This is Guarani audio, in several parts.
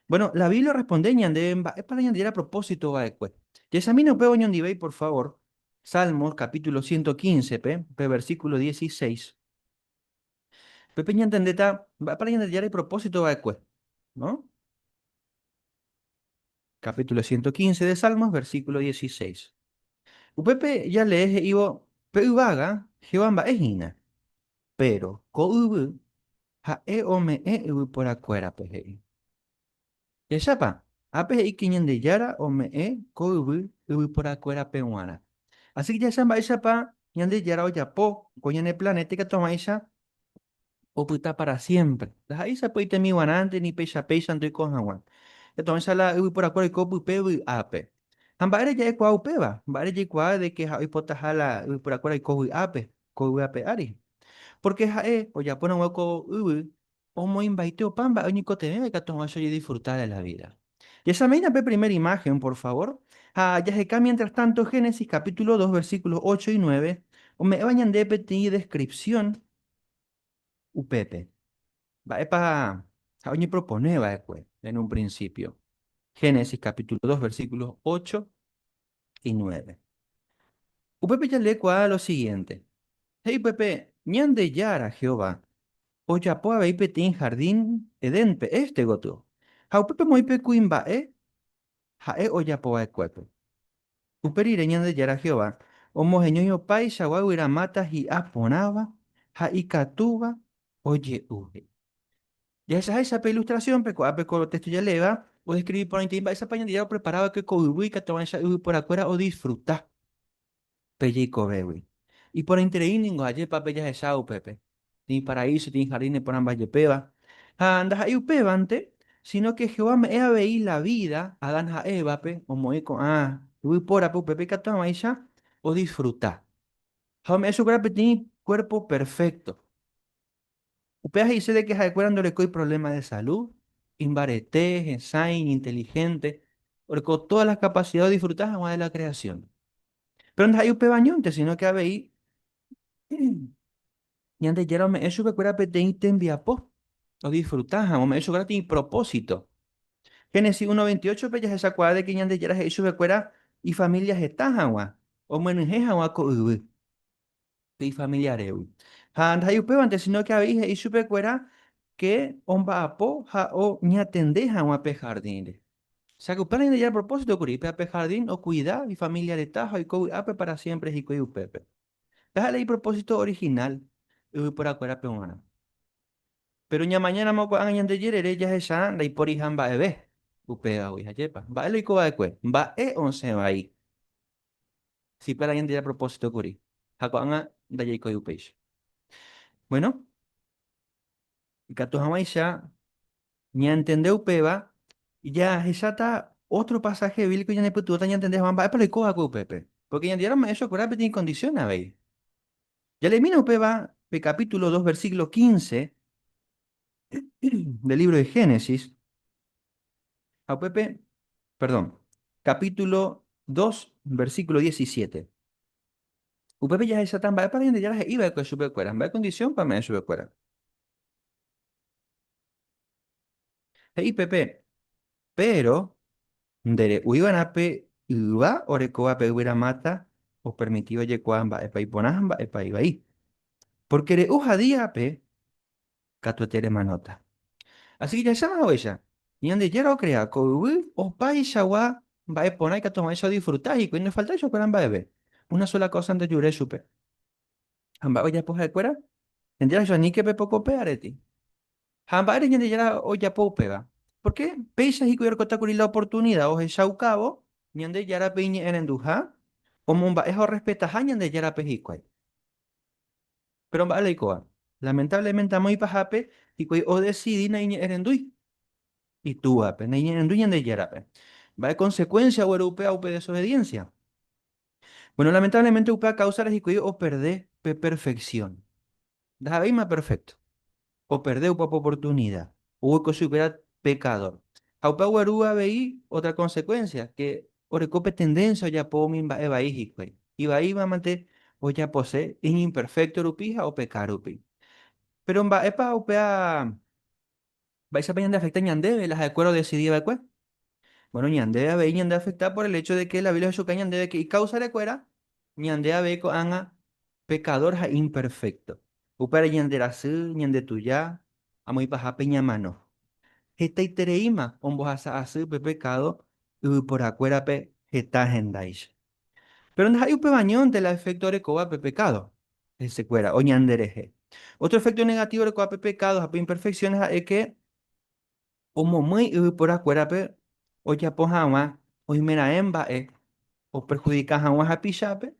Bueno, la Biblia responde ñandéve mba'épa la Ñandejára propósito va'ekue. Jahechamína upéva oñondivéi, por favor, Salmos capítulo 115-pe, pe versículo 16. Pépe ñantendéta mba'épa la Ñandejára ipropósito va'ekue, no? Capítulo 115 de Salmos, versículo 16. Upépe jalee he'ívo, Pe yvága, Jehová mba'e hína, péro ko yvy Ha'e ome'ẽ yvyporakuérape, he'i. Jahechápa, ápe he'i ke Ñandejára ome'ẽ ko yvy yvyporakuérape g̃uarã. Así ke jahecha mba'éichapa Ñandejára ojapo ko ñane planéta ikatu hag̃uáicha opyta pára siémpre. Ndaha'éi sapy'aitemi g̃uarãnte ni péicha péichante oiko hag̃ua. Ikatu hag̃uáicha la yvyporakuéra oiko pype vy'ápe. Ha mba'ére ja'ekuaa upéva? Mba'ére jaikuaa de ke ha'e oipotaha la yvyporakuéra oiko vy'ápe ko yvy ape ári? Pórke ha'e ojapórõ guare ko yvy, omoĩmbaite opa mba'e oñekotevẽva ikatu hag̃uáicha ojedisfruta de la vida. Jahechameína pe primer imáhen, por favor, ha jaheka mientras tanto Génesis capítulo 2, versículos 8 y 9, ome'ẽva ñandéve peteĩ descripción upépe. Mba'épa ha'e oñepropone va'ekue en un principio? Génesis capítulo 2, versículos 8 y 9. Upépe jaleekuaa lo siguiente. He'i upépe, Ñandejára Jehová ojapo avei peteĩ jardín Edénpe, éste gotyo, ha upépe omoĩ pe kuimba'e ha'e ojapo va'ekuépe. Upe rire Ñandejára Jehová omoheñói opaichagua yvyramáta hi'a porãva ha ikatúva oje'u. Jahechaháicha pe ilustrasiónpe, ko'ápe ko téxto jaleéva odeskrivi porãitei mba'éichapa Ñandejára oprepara va'ekue ko yvy ikatu'ãicha yvyporakuéra odisfruta pe jeikovégui. Iporãiterei ningo ajépa pe jahecha upépe. Peteĩ paraíso, peteĩ jardín neporãmba jepéva. Ha ndaha'éi upévante, síno ke Jehová ome'ẽ avei la vída Adán ha Évape, omoĩ ko'ã yvypórape upépe ikatu hag̃uáicha odisfruta. Ha ome'ẽ chupekuéra peteĩ kuérpo perfékto. Upéva he'ise de ke ha'ekuéra ndorekói problema de salud, imbarete, hesãi, iñinteligente, oreko todas las capacidades odisfruta hag̃ua de la creación. Pero ndaha'éi upéva añónte, sino que avei Ñandejára ome'ẽ chupekuéra peteĩ tembiapo odisfruta hag̃ua, ome'ẽ chupekuéra peteĩ propósito. Génesis 1.28-pe jahechakuaa de ke Ñandejára he'i chupekuéra ifamilia heta hag̃ua, omyenyhẽ hag̃ua ko yvy. Pe ifamiliarégui. Ha ndaha'éi upévante, síno ke avei he'i chupekuéra ke omba'apo ha oñatende hag̃ua pe hardínre. Osea ke upéva Ñandejára propósito kuri, pe jardín okuida ifamilia reta ha oiko vy'ápe pára siémpre hikuái upépe. Pe ha'e la ipropósito orihinál yvyporakuérape g̃uarã. Péro ñamañáramo ko'ág̃a ñande jerere jahecha ndaiporiha mba'eve upévagui. Ajépa? Mba'e la oiko va'ekue? Mba'e osẽ vai? Si pe la Ñandejára propósito kuri. Ha ko'ág̃a ndajaikói upéicha. Bueno, ikatu hag̃uáicha ñantende upéva, jahecháta ótro pasaje bíblico ñanepytyvõta ñantende hag̃ua mba'épa la oiko va'ekue upépe. Pórke Ñandejára ome'ẽ chupekuéra peteĩ kondisión avei. Jaleemína upéva pe capítulo 2 versículo 15 del libro de Génesis. Ha upépe, perdón, capítulo 2, versículo 17. Upépe jahecháta mba'épa Ñandejára he'i va'ekue chupekuéra, mba'e kondisiónpa ome'ẽ chupekuéra. He'i pépe, péro ndere'úi va'erã pe yva orekóva pe yvyramáta opermitíva ojekuaa mba'épa iporã ha mba'épa ivai. Pórke re'u ha díape katuete remanóta. Así que jahecháma haguéicha, Ñandejára okrea ko yvy opaichagua mba'e porã ikatu hag̃uáicha odisfruta hikuái, ndofaltái chupekuéra mba'eve. Una sola kósa ndojure chupe. Ha mba'e ojapo ha'ekuéra? Ñandejára he'i, Aníke pepoko pe areti. Ha mba'ére Ñandejára ojapo upéva? Pórke péicha hikuái orekóta kuri la oportunida ohechaukávo Ñandejárape iñe'ẽrenduha, omomba'e ha orrespetaha Ñandejárape hikuái. Péro mba'e la oikóva? Lamentablemente amo ipahápe hikuái odesidi naiñe'ẽrendúi Itúvape, naiñe'ẽrendúi Ñandejárape. Mba'e konsekuénsia ogueru upéva upe desobediencia? Bueno, lamentablemente upéva káusare hikuái operde pe perfeksión. Ndaha'éima perfékto. Operde upe oportunida. Oguereko chuguikuéra pekadór. Ha upe ogueru avei ótra konsekuénsia, ke oreko pe tendénsia ojapo umi mba'e vai hikuái. Ivaíva mante ojapose iñimperfékto rupi ha opeka rupi. Péro mba'épa upéva? Upéva Mba'éichapa ñandeafecta ñandéve la ha'ekuéra odecidi va'ekue? Bueno, ñandéve avei ñandeafecta por el hecho de que la Biblia ohechuka ñandéve que icausa-rekuéra ñande avei ko'ág̃a pecador ha imperfecto. Upévare ñanderasy, ñandetuja, amo ipahápe ñamano. Hetaitereíma ombohasa asy pe pecado yvyporakuérape heta hendáicha. Péro ndaha'éi upéva añónte la efecto orekóva pe pecado hesekuéra o ñanderehe. Otro efecto negativo orekóva pe pecado ha pe imperfección ha'e que omomýi yvyporakuérape ojapo hag̃ua oimeraẽ mba'e operhudika hag̃ua hapichápe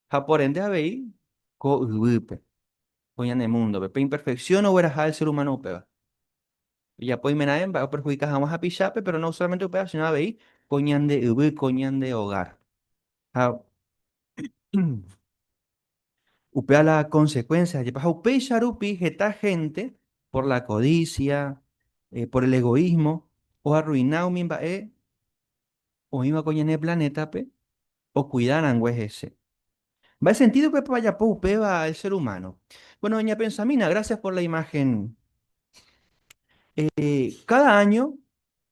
ha por ende avei ko yvýpe, ko ñane múndope. Pe imperfección ogueraha el ser humano upéva. Ojapo oimeraẽ mba'e operhudika hag̃ua hapichápe, pero no solamente upéva, sino avei ko ñande yvy, ko ñande hogar. Ha upéva la consecuencia jepa. Ha upéicha rupi heta gente, por la codicia, por el egoísmo, oarruina umi mba'e oĩva ko ñane planétape okuida rangue hese. Mba'e sentido-pepa ojapo upéva el ser humano? Bueno, ñapensamína, gracias por la imagen. Cada año,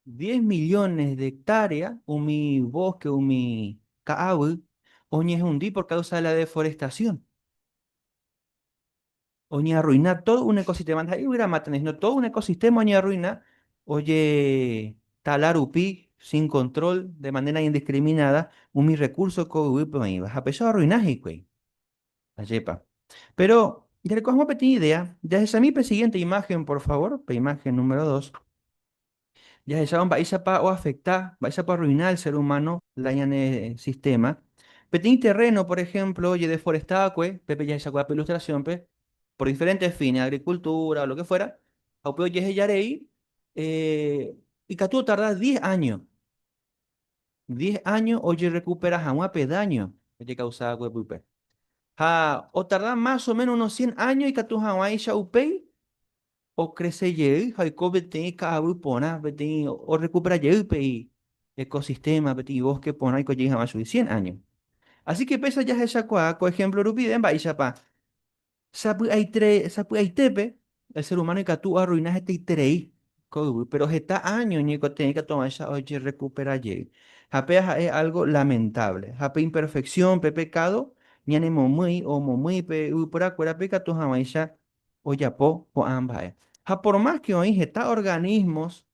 10 millones de hectáreas, umi bosque, umi ka'aguy, oñehundi por causa de la deforestación. Oñearruina todo un ecosistema, ndaha'éi yvyra máta, sino todo un ecosistema oñearruina ojetala rupi sin control, de manera indiscriminada, umi recurso ko yvýpe oĩva. Ha péicha oarruina hikuái. Ajépa. Pero, jareko hag̃ua peteĩ idea, jahechami pe siguiente imagen, por favor, pe imagen número 2. Jahechávo mba'éichapa oafecta, mba'éichapa oarruina el ser humano la ñane sistema. Peteĩ terreno, por ejemplo, ojedeforesta va'ekue, pépe jahechakuaa pe ilustración-pe, por diferentes fines, agricultura o lo que fuera, ha upe ojeheja rei, ikatu otarda 10 años. 10 años ojerecupera hag̃ua pe daño ojekausa va'ekue pype. Ha otarda más o menos unos 100 años ikatu hag̃uáicha upéi okrese jey ha oiko peteĩ ka'aguy porã, peteĩ orrekupera jey pe ecosistema, peteĩ bosque porã oiko jey hag̃ua chugui 100 áño. Así que péicha jahechakuaa ko ejemplo rupive mba'éichapa sapy'aitépe el ser humano ikatu oarruina hetaiterei ko yvy, pero heta áño oñeikotevẽ ikatu hag̃uáicha ojerrekupera jey. Ha péva ha'e algo lamentable. Ha pe imperfección, pe pecado ñanemomýi o omomýi pe yvyporakuérape ikatu hag̃uáicha ojapo ko'ã mba'e. Ha por más que oĩ heta organismos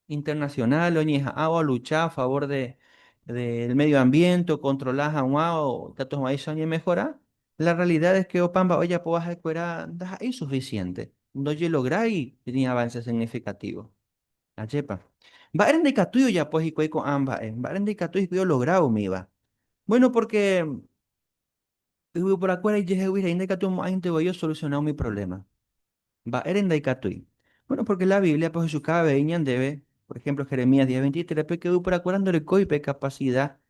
internacionales oñeha'ãva olucha a favor de, del medio ambiente, ocontrola hag̃ua o ikatu hag̃uáicha oñemejora, la realidad es que opa mba'e ojapóva ha'ekuéra ndaha'éi suficiente, ndojelográi peteĩ avance significativo. Ajépa. Mba'ére ndaikatúi ojapo hikuái ko'ã mba'e? Mba'ére ndaikatúi hikuái ologra umíva? Bueno, porque Yvyporakuéra ijehegui rei ndaikatumo'ãinte voi osolusiona umi provléma. Mba'ére ndaikatúi? Bueno, pórke la Bíbliape ohechuka avei ñandéve, por ehémplo Jeremías 10:23-pe, ke yvyporakuéra ndorekói pe kapasida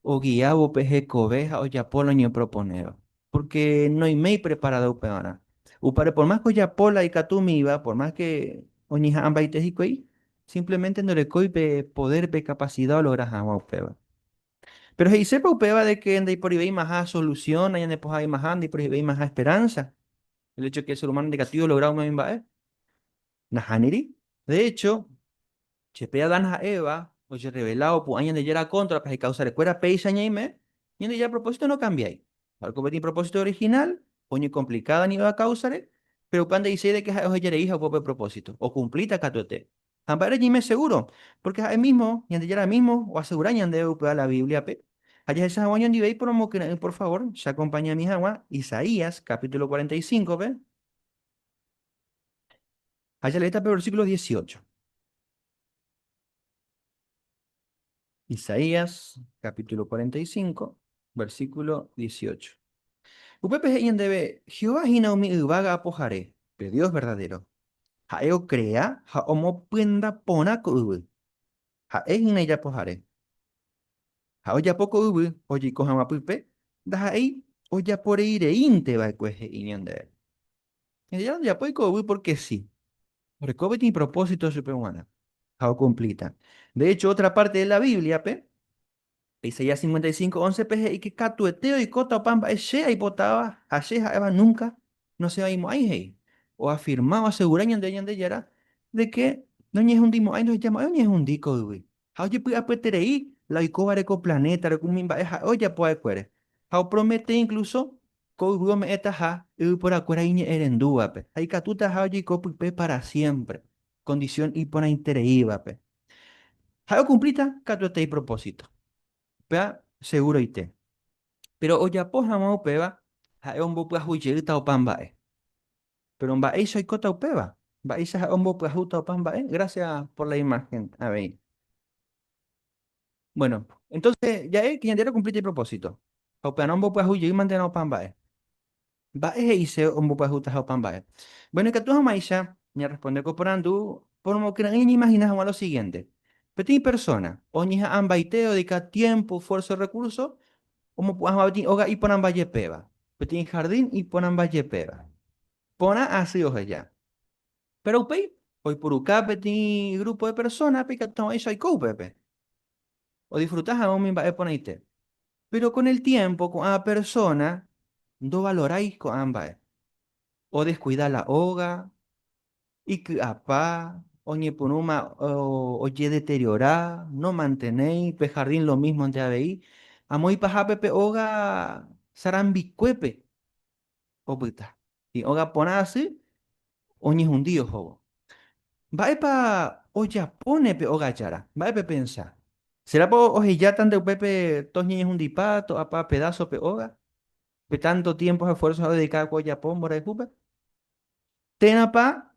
ogiávo pe hekove ha ojapo la oñeproponéva, pórke noiméi preparádo upevarã. Upévare, por más ke ojapo la ikatumíva, por más ke oñeha'ãmbaite hikuái, simplemente ndorekói pe podér, pe kapasida ologra hag̃ua upéva. Péro he'isépa upéva de ke ndaiporivéimaha solusión, nañanepohãveimaha, ndaiporivéimaha esperánsa? El hecho que el ser humano ndaikatúi ologra umi mba'e? Nahániri. De hecho, jepe Adán ha Eva ojerrevela opu'ã Ñandejára kóntrape ha ikausarekuéra péicha ñaime, Ñandejára propósito nokambiái. Oreko peteĩ propósito original, oñekomplikáda ni Eva káusare, péro upéva nde'iséi de ke ha'e ohejareiha upe propósito, okumplíta katuete. Ha mba'ére ñaime segúro? Pórke ha'e mísmo, Ñandejára mísmo, oasegura ñandéve upéva la Bíbliape. Ha jahecha hag̃ua oñondive iporomokyre'ỹ por favór, che akompañami hag̃ua Isaías capítulo 45-pe. Ha jaleéta pe versículo 18. Isaías capítulo 45, versículo 18. Upépe he'i ñandéve, Jehová hína umi yvága apohare, pe Dios verdadero. Ha'e okrea ha omopyenda porã ko yvy. Ha'e hína ijapohare. Ha ojapo ko yvy ojeiko hag̃ua pype, ndaha'éi ojaporeireínte va'ekue he'i ñandéve. Ñandejára ndojapói ko yvy pórke si. Oreko peteĩ propósito chupe g̃uarã ha okumplíta. De hecho, ótra párte de la Bíbliape, Isaías 55, 11-pe he'i ke katuete oikóta opa mba'e che aipotáva ha che ha'éva núnka nosẽvaimo'ãi he'i. Oafirma, oasegura ñande Ñandejára de que noñehundimo'ãi ndohejamo'ãi oñehundi ko yvy. Ha ojepy'apyeterei la oikóvare ko planétare umi mba'e ha'e ojapo va'ekuére. Ha opromete incluso ko yvy ome'ẽtaha yvyporakuéra iñe'ẽrendúvape ha ikatutaha ojeiko pype para siémpre, kondisión iporãitereívape. Ha'e okumplíta katuete ipropósito. Upéva seguroite. Péro ojapo hag̃ua upéva, ha'e ombopyahu jeýta opa mba'e. Péro mba'éicha oikóta upéva? Mba'éicha ha'e ombopyahúta opa mba'e? Gracias por la imagen avei. Bueno, entonces ja'e que Ñandejára okumplíta ipropósito. Ha upearã ombopyahu jeýmanterã opa mba'e. Mba'e he'ise ombopyahutaha opa mba'e? Bueno, ikatu hag̃uáicha ñarresponde ko porandu, poromokyre'ỹ ñañeimagina hag̃ua lo siguiente. Peteĩ persóna oñeha'ãmbaite odedika tiémpo, esfuerzo, recurso omopu'ã hag̃ua peteĩ óga iporãmbajepéva, peteĩ jardín iporãmbajepéva. Porã asy oheja. Péro upéi oipuruka peteĩ grúpo de persónape ikatu hag̃uáicha oiko upépe, odisfruta hag̃ua umi mba'e porãite. Péro kon el tiémpo ko'ã persóna ndovalorái ko'ã mba'e. Odeskuida la óga, iky'apa, oñepyrũma ojedeteriora, nomantenéi, pe hardín lomísmonte avei. Amo ipahápe pe óga sarambikuépe opyta. Hi'óga porã asy oñehundi ohóvo. Mba'épa ojapóne pe óga jára? Mba'e pepensa? Serápa ohejátante upépe toñeñehundipa, to'apa pedáso pe óga, pe tánto tiémpo ha esfuérso ha'e odedika va'ekue ojapo mborayhúpe? Térãpa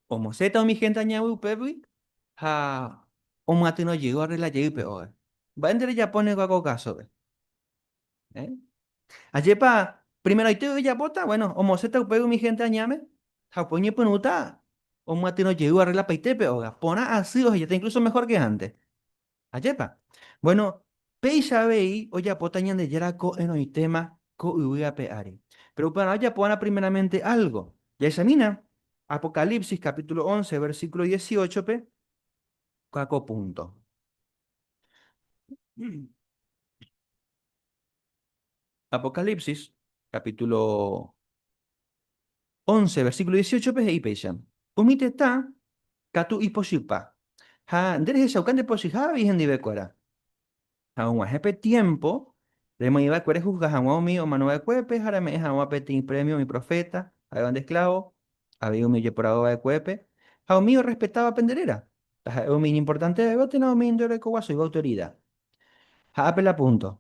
omosẽta umi hénte añavy upégui ha omyatyrõ jey oarregla jey pe óga? Mba'e nde rejapóne ko kásope? Eh? Ajépa, primeroite ojapóta, bueno, omosẽta upégui umi hénte añáme ha upe oñepyrũta omyatyrõ jey oarreglapaite pe óga. Porã asy ohejáta incluso mejor que antes. Ajépa? Bueno, péicha avei ojapóta Ñandejára ko'ẽrõitéma ko yvy ape ári. Péro upearã ojapova'erã primeramente álgo. Jahechamína Apocalipsis capítulo 11, versículo 18-pe kóa ko púnto. Apocalipsis, capítulo 11, versículo 18-pe he'i péicha, Umi tetã katu ipochypa, ha nde rehechauka nde pochyha avei hendivekuéra. Ha og̃uahẽ pe tiémpo remoĩ va'ekue rehusga hag̃ua umi omano va'ekuépe ha reme'ẽ hag̃ua peteĩ prémio umi proféta ha'éva nde esklávo, avei umi ojeporavo va'ekuépe ha umi orrespetávape nde réra, taha'e umi iñimportantevéva térã umi ndorekoguasúiva autorida. Ha ápe la púnto.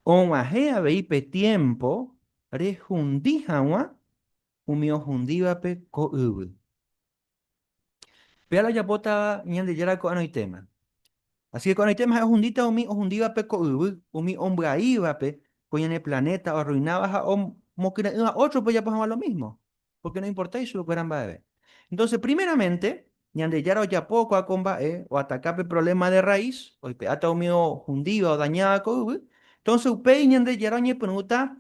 Og̃uahẽ avei pe tiémpo rehundi hag̃ua umi ohundívape ko yvy. Péa la ojapótava Ñandejára ko'ẽrõitéma. Así que ko'ẽrõitéma ha'e ohundíta umi ohundívape ko yvy, umi ombyaívape ko ñane planéta oarruináva ha omokyre'ỹva ótrope ojapo hag̃ua lo mísmo, pórke noimportái chupekuéra mba'eve. Entónse, primeramente, Ñandejára ojapo ko'ã ko mba'e, oataka pe provléma de rraís, oipe'áta umi ohundíva, odañáva ko yvy. Entónse upéi Ñandejára oñepyrũta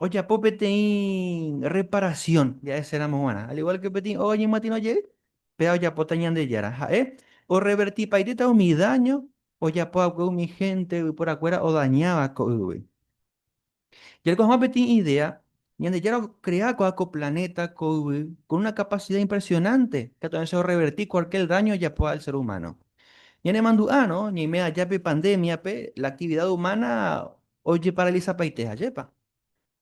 ojapo peteĩ reparasión ja'eséramo g̃uarã. Al igual ke peteĩ óga oñemyatyrõ jey, péva ojapóta Ñandejára. Ha'e orrevertipaitéta umi dáño ojapo va'ekue umi hénte yvyporakuéra odañáva ko yvy. Jareko hag̃ua peteĩ idéa, Ñandejára okrea ko'ã ko planéta, ko yvy, con una kapasida impresionánte, katu avese orreverti kualkiér dáño ojapóva el ser umáno. Ñanemandu'árõ, ñaime aja pe pandémiape, la aktivida umána ojeparalisapaite, ajépa?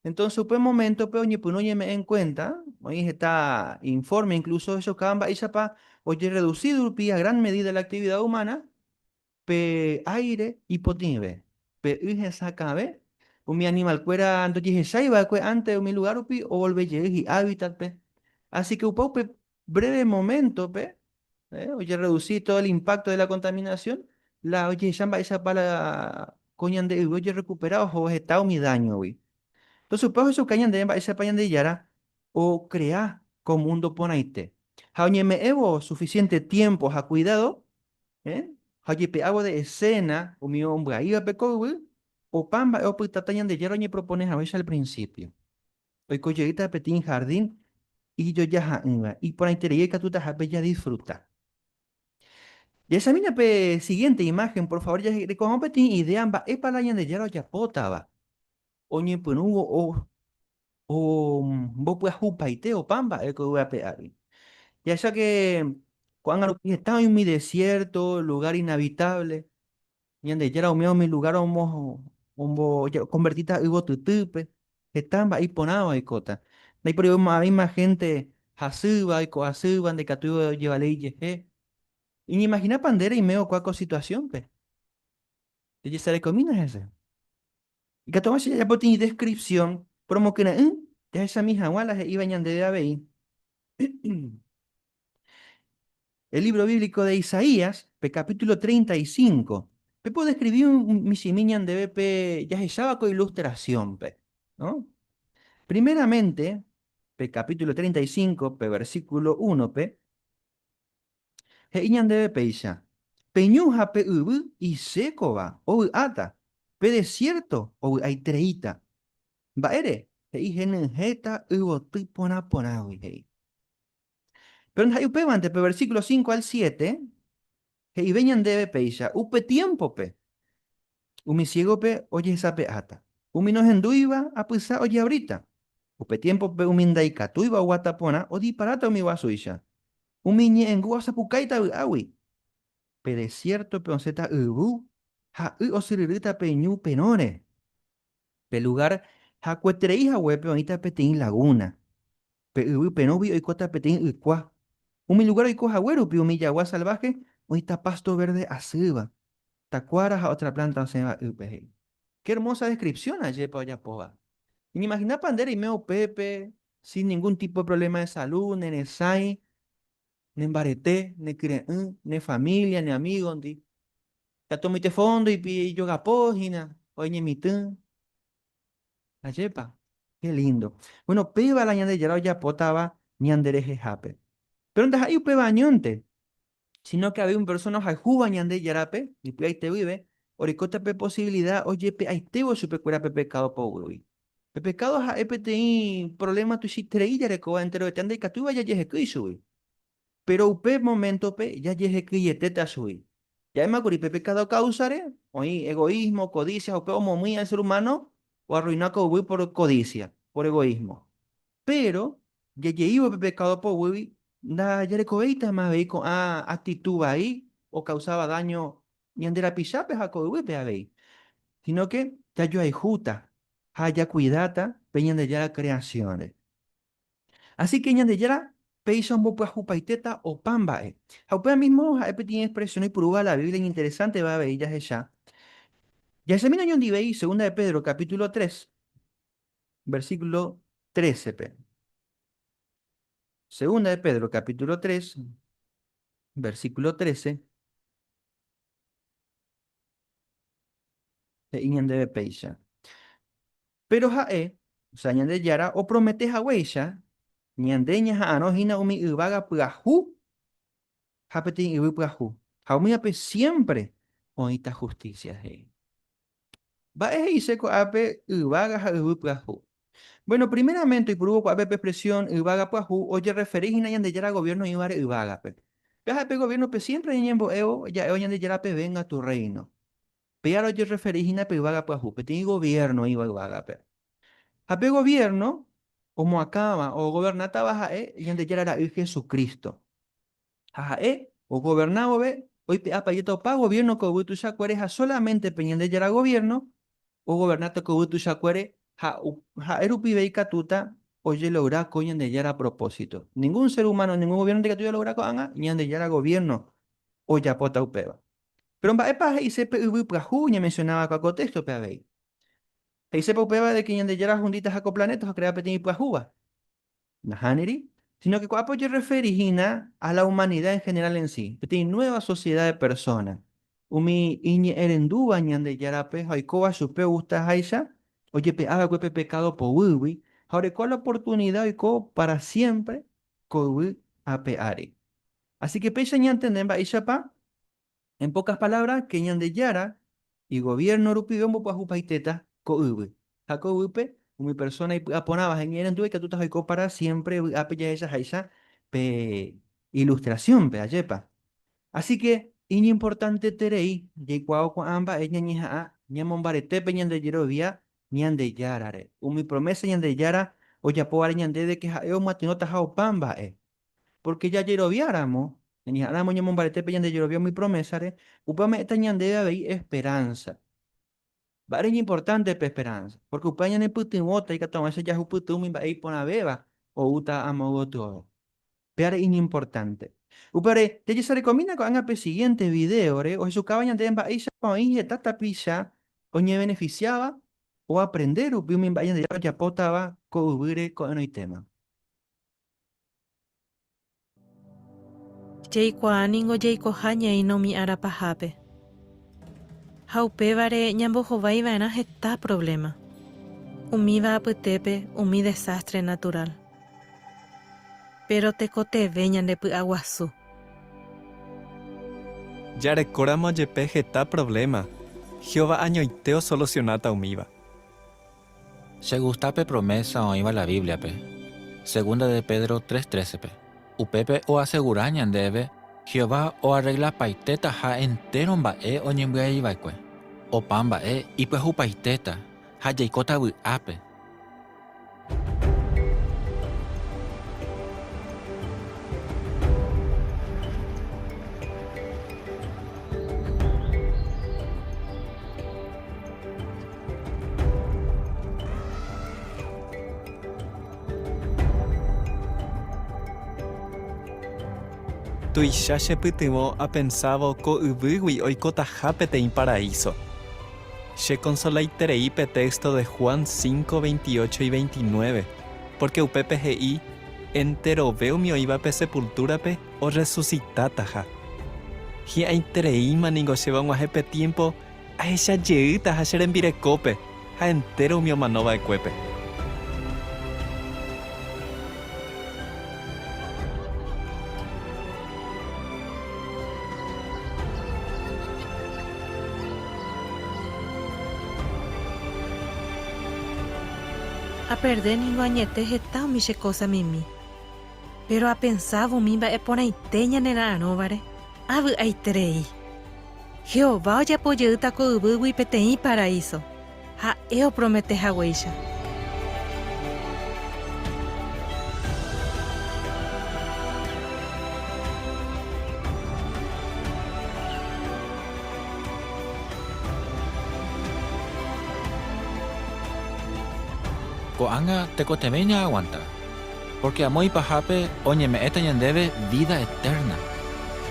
Entonces upe moméntope oñepyrũ oñeme'ẽ en cuenta, oĩ heta informe incluso ohechaukáva mba'éichapa ojerreducido rupi a gran medida la actividad humana, pe aire ipotĩve, pe y hesakãve, umi animalkuéra ndojehechái va'ekue ánte umi lugár rupi ovolve jey hi'ábitatpe. Así que upe upe breve moméntope, ojerredusi todo el impacto de la contaminación, la ojehecha mba'éichapa la ko ñande yvy ojerrekupera ohóvo heta umi dáñogui. Entonces upéva ohechauka ñandéve mba'éichapa Ñandejára okrea ko múndo porãite. Ha oñeme'ẽvo suficiente tiempo ha cuidado, ha ojepe'ávo de escena umi ombyaívape ko yvy, opa mba'e opytáta Ñandejára oñepropone haguéicha al principio. Oiko jeýta peteĩ hardín ijojaha'ỹva, iporãiterei ikatutahápe jadisfruta. Jahechamína pe siguiente imagen, por favor, jareko hag̃ua peteĩ idea mba'épa la Ñandejára ojapótava oñepyrũvo ombopyahupaite opa mba'e ko yvy ape ári. Jahecháke ko'ág̃a rupi heta oĩ umi desierto, lugar inhabitable, Ñandejára umi umi lugar omokonvertíta yvotytýpe, heta mba'e iporãva oikóta. Ndaiporivéima hénte hasýva, oiko asýva, ndaikatúiva ojevale ijehe. Iñimahinápa nde reime okua ko situasiónpe? Ejesarekomína hese. Ikatu hag̃ua che jajapo peteĩ descripción promokyre'ỹ jahechami hag̃ua la he'íva ñandéve avei. El libro bíblico de Isaías, pe capítulo 35, pe podescribí un michĩmi ñandéve pe jahecháva ko ilustración-pe, ¿no? Primeramente, pe capítulo 35, pe versículo 1-pe, he'i ñandéve péicha, Pe ñu ha pe yvy isékova ovy'áta, pe desierto ovy'aitereíta. Mba'ére? He'i henyhẽta yvoty porã porãgui, he'i. Péro ndaha'éi upévante, pe versículo 5 al 7 he'ive ñandéve péicha, Upe tiémpope, umi siégope ojehesape'áta, umi nohendúiva apysa ojeavríta. Upe tiémpope umi ndaikatúiva oguata porã odiparáta umi guasúicha. Umi iñe'ẽngúva osapukáita vy'águi. Pe desiértope osẽta yvu ha y osyryrýta pe ñu perõre. Pe lugár hakueterei haguépe oĩta peteĩ lagúna. Pe yvy perõgui oikóta peteĩ ykua. Umi lugár oiko hague rupi umi jagua salváhe oĩta pásto vérde asýva, takuára ha ótra plánta osẽva ýpe, he'i. Qué hermosa descripción ajépa ojapóva! Eñeimahinápa nde reime upépe, sin ningún tipo de problema de salud, neresãi, nembarete, nekyre'ỹ, ne familia, ne amígondi. Katu omoite fondo ipi ijogapo hína, oñemitỹ. Ajépa? Qué lindo. Bueno, péva la Ñandejára ojapótava ñanderehehápe. Péro ndaha'éi upéva añónte, sino que avei umi persóna ohayhúva Ñandejárape ipy'aite guive, orekóta pe posibilida ojepe'aitévo chupekuéra pe pekádo poguýgui. Pe pekádo ha'e peteĩ provléma tuichaiterei jarekóva enterovete ndaikatúiva jajehekýi chugui. Péro upe moméntope jajehekyietéta chugui. Ja'éma kuri pe pekádo káusare, oĩ egoísmo, codicia, ha upe omomýi al ser humano oarruina ko yvy por codicia, por egoísmo. Péro jajeívo pe pekádo poguýgui ndajarekovéitama avei ko'ã actitud vai okausáva daño ñande rapichápe ha ko yvýpe avei, sino que jajoayhúta ha jakuidáta pe Ñandejára creación-re. Así que Ñandejára péicha ombopyahupaitéta opa mba'e. Ha upéva mismo ha'e peteĩ expresión oipurúva la Biblia iñinteresánteva avei jahecha. Jahechamína oñondivéi Segunda de Pedro capítulo 3, versículo 13-pe. Segunda de Pedro capítulo 3, versículo 13. He'i ñandéve péicha. Péro ha'e, osea Ñandejára, opromete haguéicha, ñande ñaha'arõ hína umi yvága pyahu ha peteĩ yvy pyahu, ha umívape siémpre oĩta hustísia, he'i. Mba'e he'ise ko'ápe yvága ha yvy pyahu? Bueno, primeramente oipurúvo ko'ápe pe expresión yvága pyahu ojerreferi hína Ñandejára goviérno oĩvare yvágape. Pe ha'e pe goviérnope siémpre ñañembo'évo ja'évo Ñandejárape Venga tu reino. Péva ojerreferi hína pe yvága pyahu, peteĩ goviérno oĩva yvágape. Ha pe goviérno omoakãva o ogovernátava ha'e Ñandejára Ra'y Jesucristo. Ha ha'e ogoverna vove oipe'apajeýta opa goviérno ko yvy tuichakuére ha sólamente pe Ñandejára goviérno ogovernáta ko yvy tuichakuére ha ha'e rupive ikatúta ojelogra ko Ñandejára propósito. Ningún ser humano, ningún goviérno ndaikatúi ologra ko'ág̃a, Ñandejára goviérno ojapóta upéva. Péro mba'épa he'ise pe yvy pyahu ñamensionáva ko téxtope avei? He'isépa upéva de ke Ñandejára ohunditaha ko planéta ha okrea peteĩ ipyahúva? Nahániri, sino ke ko'ápe ojerreferi hína a la humanida en general en sí, peteĩ nueva sociedad de persona, umi iñe'ẽrendúva Ñandejárape ha oikóva chupe ogustaháicha, ojepe'a va'ekue pe pekádo poguýgui ha oreko la oportunida oiko pára siémpre ko yvy ape ári. Así que péicha ñantende mba'éichapa, en pocas palabras, que Ñandejára igobierno rupive ombopyahupaitéta ko yvy. Ha ko yvýpe umi persona ipy'aporãva ha iñe'ẽrendúva ikatúta oiko para siempre vy'ápe jahechaháicha pe ilustración-pe, ajépa? Así que iñimportanteterei jaikuaávo ko'ã mba'e ñañeha'ã ñamombarete pe ñande jerovia Ñandejárare. Umi promesa Ñandejára ojapóvare ñandéve que ha'e omyatyrõtaha opa mba'e. Pórke jajeroviáramo, ñañeha'ãramo ñamombarete pe ñande jerovia umi promésare, upéva ome'ẽta ñandéve avei esperánsa. Mba'ére iñimportánte pe esperánsa? Pórke upéva ñanepytyvõta ikatu hag̃uáicha jahupyty umi mba'e iporãvéva oúta amo gotyove. Péare iñimportánte. Upévare, jajesarekomína ko'ág̃a pe sigiénte vidéore ohechukáva ñandéve mba'éichapa oĩ heta tapicha oñevenefisiáva oaprende rupi umi mba'e Ñandejára ojapótava ko yvýre ko'ẽrõitéma. Jaikuaa ningo jaikoha ñaína umi ára pahápe. Ha upévare ñambohovái va'erã heta provléma, umíva apytépe umi desástre naturál. Péro tekotevẽ ñandepy'aguasu. Jarekóramo jepe heta provléma, Jehová añoite osolusionáta umíva. Chegusta pe promésa oĩva la Bíbliape, Segunda de Pedro 3:13-pe. Upépe oasegura ñandéve Jehová oarreglapaitetaha entéro mba'e oñembyaiva'ekue. Opa mba'e ipyahupaitéta ha jaikóta vy'ápe. Tuicha chepytyvõ apensávo ko yvýgui oikotaha peteĩ paraíso. Chekonsolaiterei pe téxto de Juan 5, 28 y 29, pórke upépe he'i enterove umi oĩva pe sepultúrape orresusitataha. Hi'ãitereíma ningo chéve og̃uahẽ pe tiémpo Ahecha jeýta ha che rembirekópe ha entéro umi omano va'ekuépe. Aperde ningo añete heta umi che kósa mimi. Péro apensávo umi mba'e porãite ñanera'arõvare, avy'aiterei. Jehová ojapo jeýta ko yvýgui peteĩ paraíso, ha'e opromete haguéicha. Ko'ág̃a tekotevẽ ñaaguanta, pórke amo ipahápe oñeme'ẽta ñandéve vída etérna.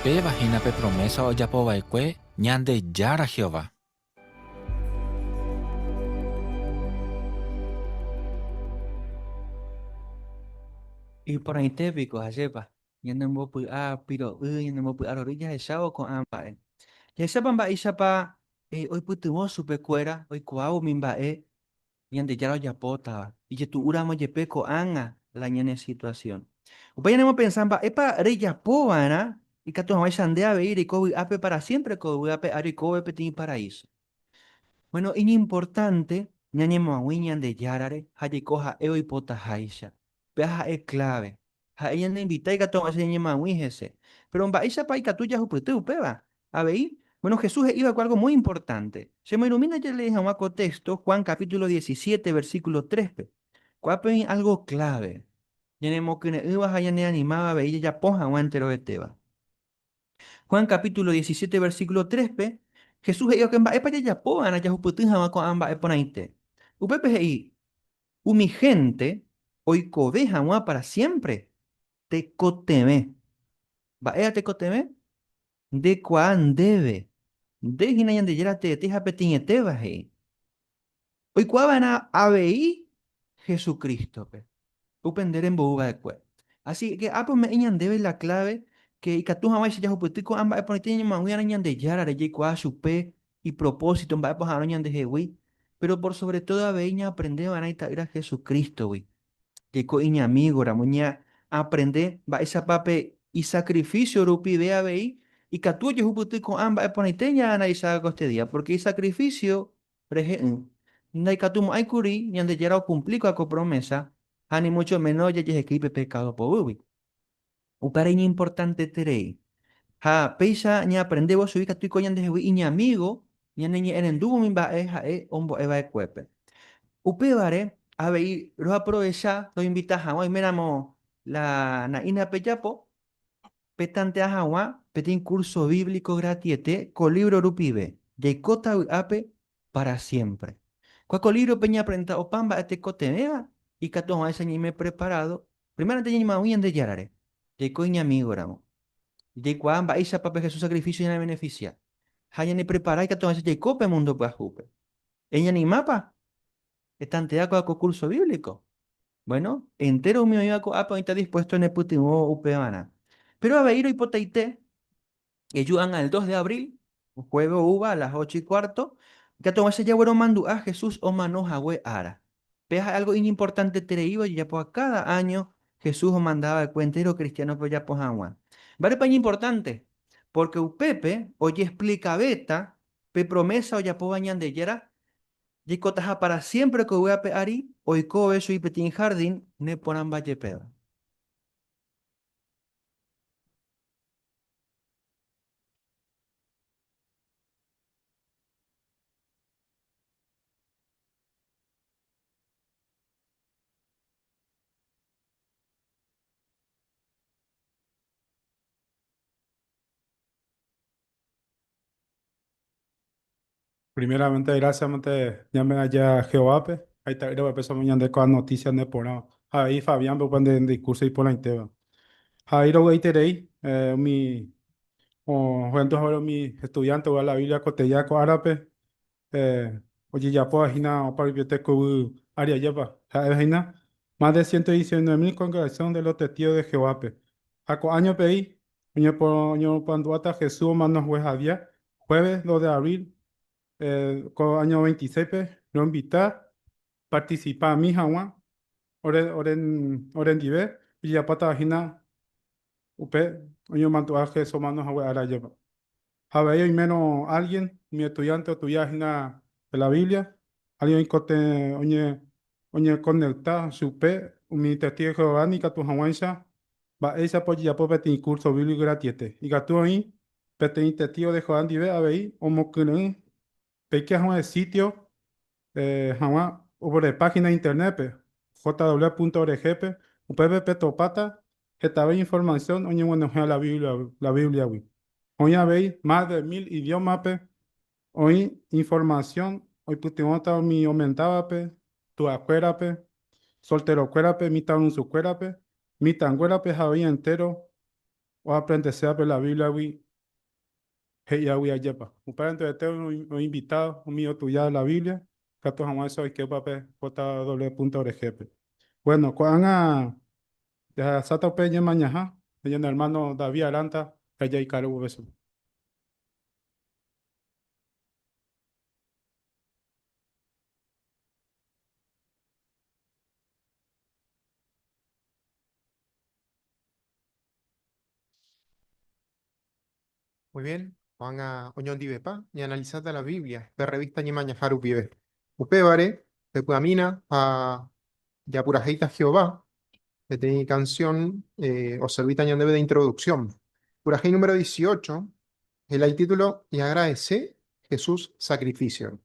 Péva hína pe promésa ojapo va'ekue Ñandejára Jehová. Iporãite piko, ajépa, ñanembopy'a piro'y, ñanembopy'a rory jahechávo ko'ã mba'e. Jahechápa mba'éichapa oipytyvõ chupekuéra oikuaávo umi mba'e Ñandejára ojapótava, ijetu'úramo jepe ko'ág̃a la ñane situasión. Upéi ñanemopensa mba'épa rejapo va'erã ikatu hag̃uáicha nde avei reiko vy'ápe pára siémpre ko yvy ape ári oikove peteĩ paraíso. Bueno, iñimportánte ñañemoag̃ui Ñandejárare ha jaiko ha'e oipotaháicha. Péva ha'e kláve. Ha'e ñaneinvita ikatu hag̃uáicha ñañemoag̃ui hese. Péro mba'éichapa ikatu jahupyty upéva? Avei, bueno, Jesús he'i va'ekue álgo muy importante. Chemoirũmína jaleei hag̃ua ko téxto Juan capítulo 17, versículo 3-pe. Ko'ápe oĩ álgo kláve, ñanemokyre'ỹva ha ñaneanimáva avei jajapo hag̃ua enterovetéva. Juan capítulo 17, versículo 3-pe, Jesús he'i va'ekue mba'épa jajapo va'erã jahupyty hag̃ua ko'ã mba'e porãite. Upépe he'i, Umi hénte oikove hag̃ua pára siémpre tekotevẽ. Mba'éva tekotevẽ? Ndekuaa ndéve. Nde hína Ñandejára teete ha peteĩetéva, he'i. Oikuaa va'erã avei Jesucrístope, upe nde rembou va'ekue. Así ke ápe ome'ẽ ñandéve la kláve ke ikatu hag̃uáicha jahupyty ko'ã mba'e porãite ñañemoag̃ui'arã Ñandejárare, jaikuaa chupe ipropósito, mba'épa oha'arõ ñandehegui, péro por sovre tódo avei ñaaprende va'erã Ita'ýra Jesucrístogui. Jaiko iñamígoramo, ñaaprende mba'éichapa pe isakrifísio rupive avei ikatu ojehupyty ko'ã mba'e porãite ñaanalisáva koestedía, pórke isakrifísio rehe'ỹ ndaikatumo'ãi kuri Ñandejára okumpli ko promésa ha ni múcho méno jajehekýi pe pekádo poguýgui. Upévare iñimportanteterei. Ha péicha ñaaprendévo chugui katu iko ñandehegui iñamígo ñaneñe'ẽrendúvo umi mba'e ha'e ombo'e va'ekuépe. Upévare avei roaprovecha roinvita hag̃ua oiméramo la na'ína pejapo. Petantea hag̃ua peteĩ curso bíblico gratiete ko lívro rupive, Jaikóta vy'ápe pára siémpre. Kua ko lívrope ñaaprendéta opa mba'e tekotevẽva ikatu hag̃uáicha ñaime preparádo, primérante ñañemoag̃ui Ñandejárare, jaiko iñamígoramo, jaikuaa mba'éichapa pe Jesús sakrifísio ñanevenefisia, ha ñaneprepara ikatu hag̃uáicha jaiko pe múndo pyahúpe. Eñanimápa etantea kua ko curso bíblico? Bueno, entéro umi oĩva ko'ápe oĩta dispuesto nepytyvõ upevarã. Péro avei roipotaite eju ág̃a el dos de abril, jueves oúva a las ocho y cuarto, ikatu hag̃uáicha jagueromandu'a Jesús omano hague ára. Péva ha'e álgo iñimportantetereíva ojejapóva káda áño Jesús omanda va'ekue entéro kristiánope ojapo hag̃ua. Mba'érepa iñimportánte? Pórke upépe ojexplikavéta pe promésa ojapóva Ñandejára Jaikotaha pára siémpre ko yvy ape ári oiko vove chugui peteĩ hardín neporãmba jepéva. Primeramente, gracias mante ñame aja Jehovápe, ha ita'ýra peso ñande ko'a noticia neporãva. Ha avei Fabián-pe upe nde discurso iporãitéva. Ha avei rovy'aiterei eh, umi ohendu haguére umi estudiante ogueraha la Biblia koteja ko árape eh, ojejapóva hína oparupiete ko yvy ári ajépa. Ha'éva hína más de 119.000 congregación de los Testigos de Jehovápe. Ha ko áñope ei oñemopandu'áta Jesús omano juehadia Jueves 2 de abril ko año 26-pe roinvita participami hag̃ua ore ore orendive ojejapótava hína upe oñemomandu'a Jesús omano hague ára jepa. Ha avei oimérõ alguien, umi estudiante ostudia hína de la Biblia, alguien oikotevẽ oñe oñeconecta chupe umi testigo de Jehová ikatu hag̃uáicha mba'éichapa ojejapo peteĩ curso bíblico gratiete. Ikatu oĩ Peteĩ Testigo de Jehová ndive avei omokyre'ỹ peike hag̃ua sitio hag̃ua ore página internet-pe, jw.org-pe, upépe petopáta hetave informasión oñeguenohẽ la Bíbliagui. Oĩ avei más de mil idiómape oĩ informasión oipytyvõta umi omendávape, tuakuérape, solterokuérape, mitãrusukuérape, mitãnguérape ha oĩ entéro oaprendesévape la Bíbliagui he'íagui ajépa. Upéva enterete oinvita umi ostudiáva la Biblia ikatu hag̃uáicha oike pe jw.org-pe. Bueno, ko'ág̃a jahasáta upe ñemañaha ñane ermáno David Aranda ha jaikaru vove chupe. Muy bien, ko'ág̃a oñondivepa ñaanalisáta la Biblia pe rrevísta Ñemañaha rupive. Upévare, pepy'amína ha japurahéita Jehová peteĩ kansión oservíta ñandéve de introduksión. Purahéi número 18, el título Ñaagradese Jesús sakrifísio.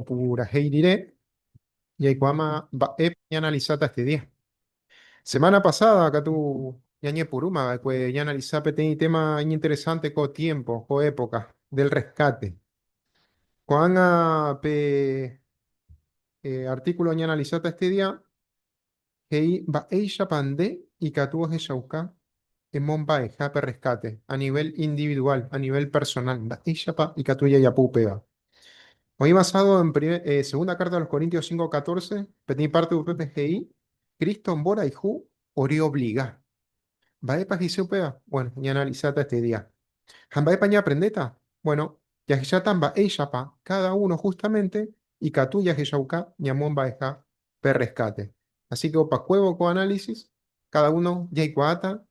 Opurahéi rire, jaikuaáma mba'épa ñaanalisáta este día. Semana pasada katu ñañepyrũma va'ekue ñaanalisa peteĩ tema iñinteresante ko tiempo, ko época del rescate. Ko'ág̃a pe artículo ñaanalisáta este día he'i mba'éichapa nde ikatu ohechauka emomba'eha pe rescate a nivel individual, a nivel personal, mba'éichapa ikatu jajapo upéva. Oĩ basado en segunda carta a los Corintios 5:14, peteĩ parte upépe he'i, Cristo mborayhu oreobliga. Mba'épa he'ise upéva? Bueno, ñaanalisáta este día. Ha mba'épa ñaaprendéta? Bueno, jahecháta mba'éichapa cada uno justamente ikatu jahechauka ñamomba'eha pe rescate. Así que opakuévo ko análisis, cada uno jaikuaáta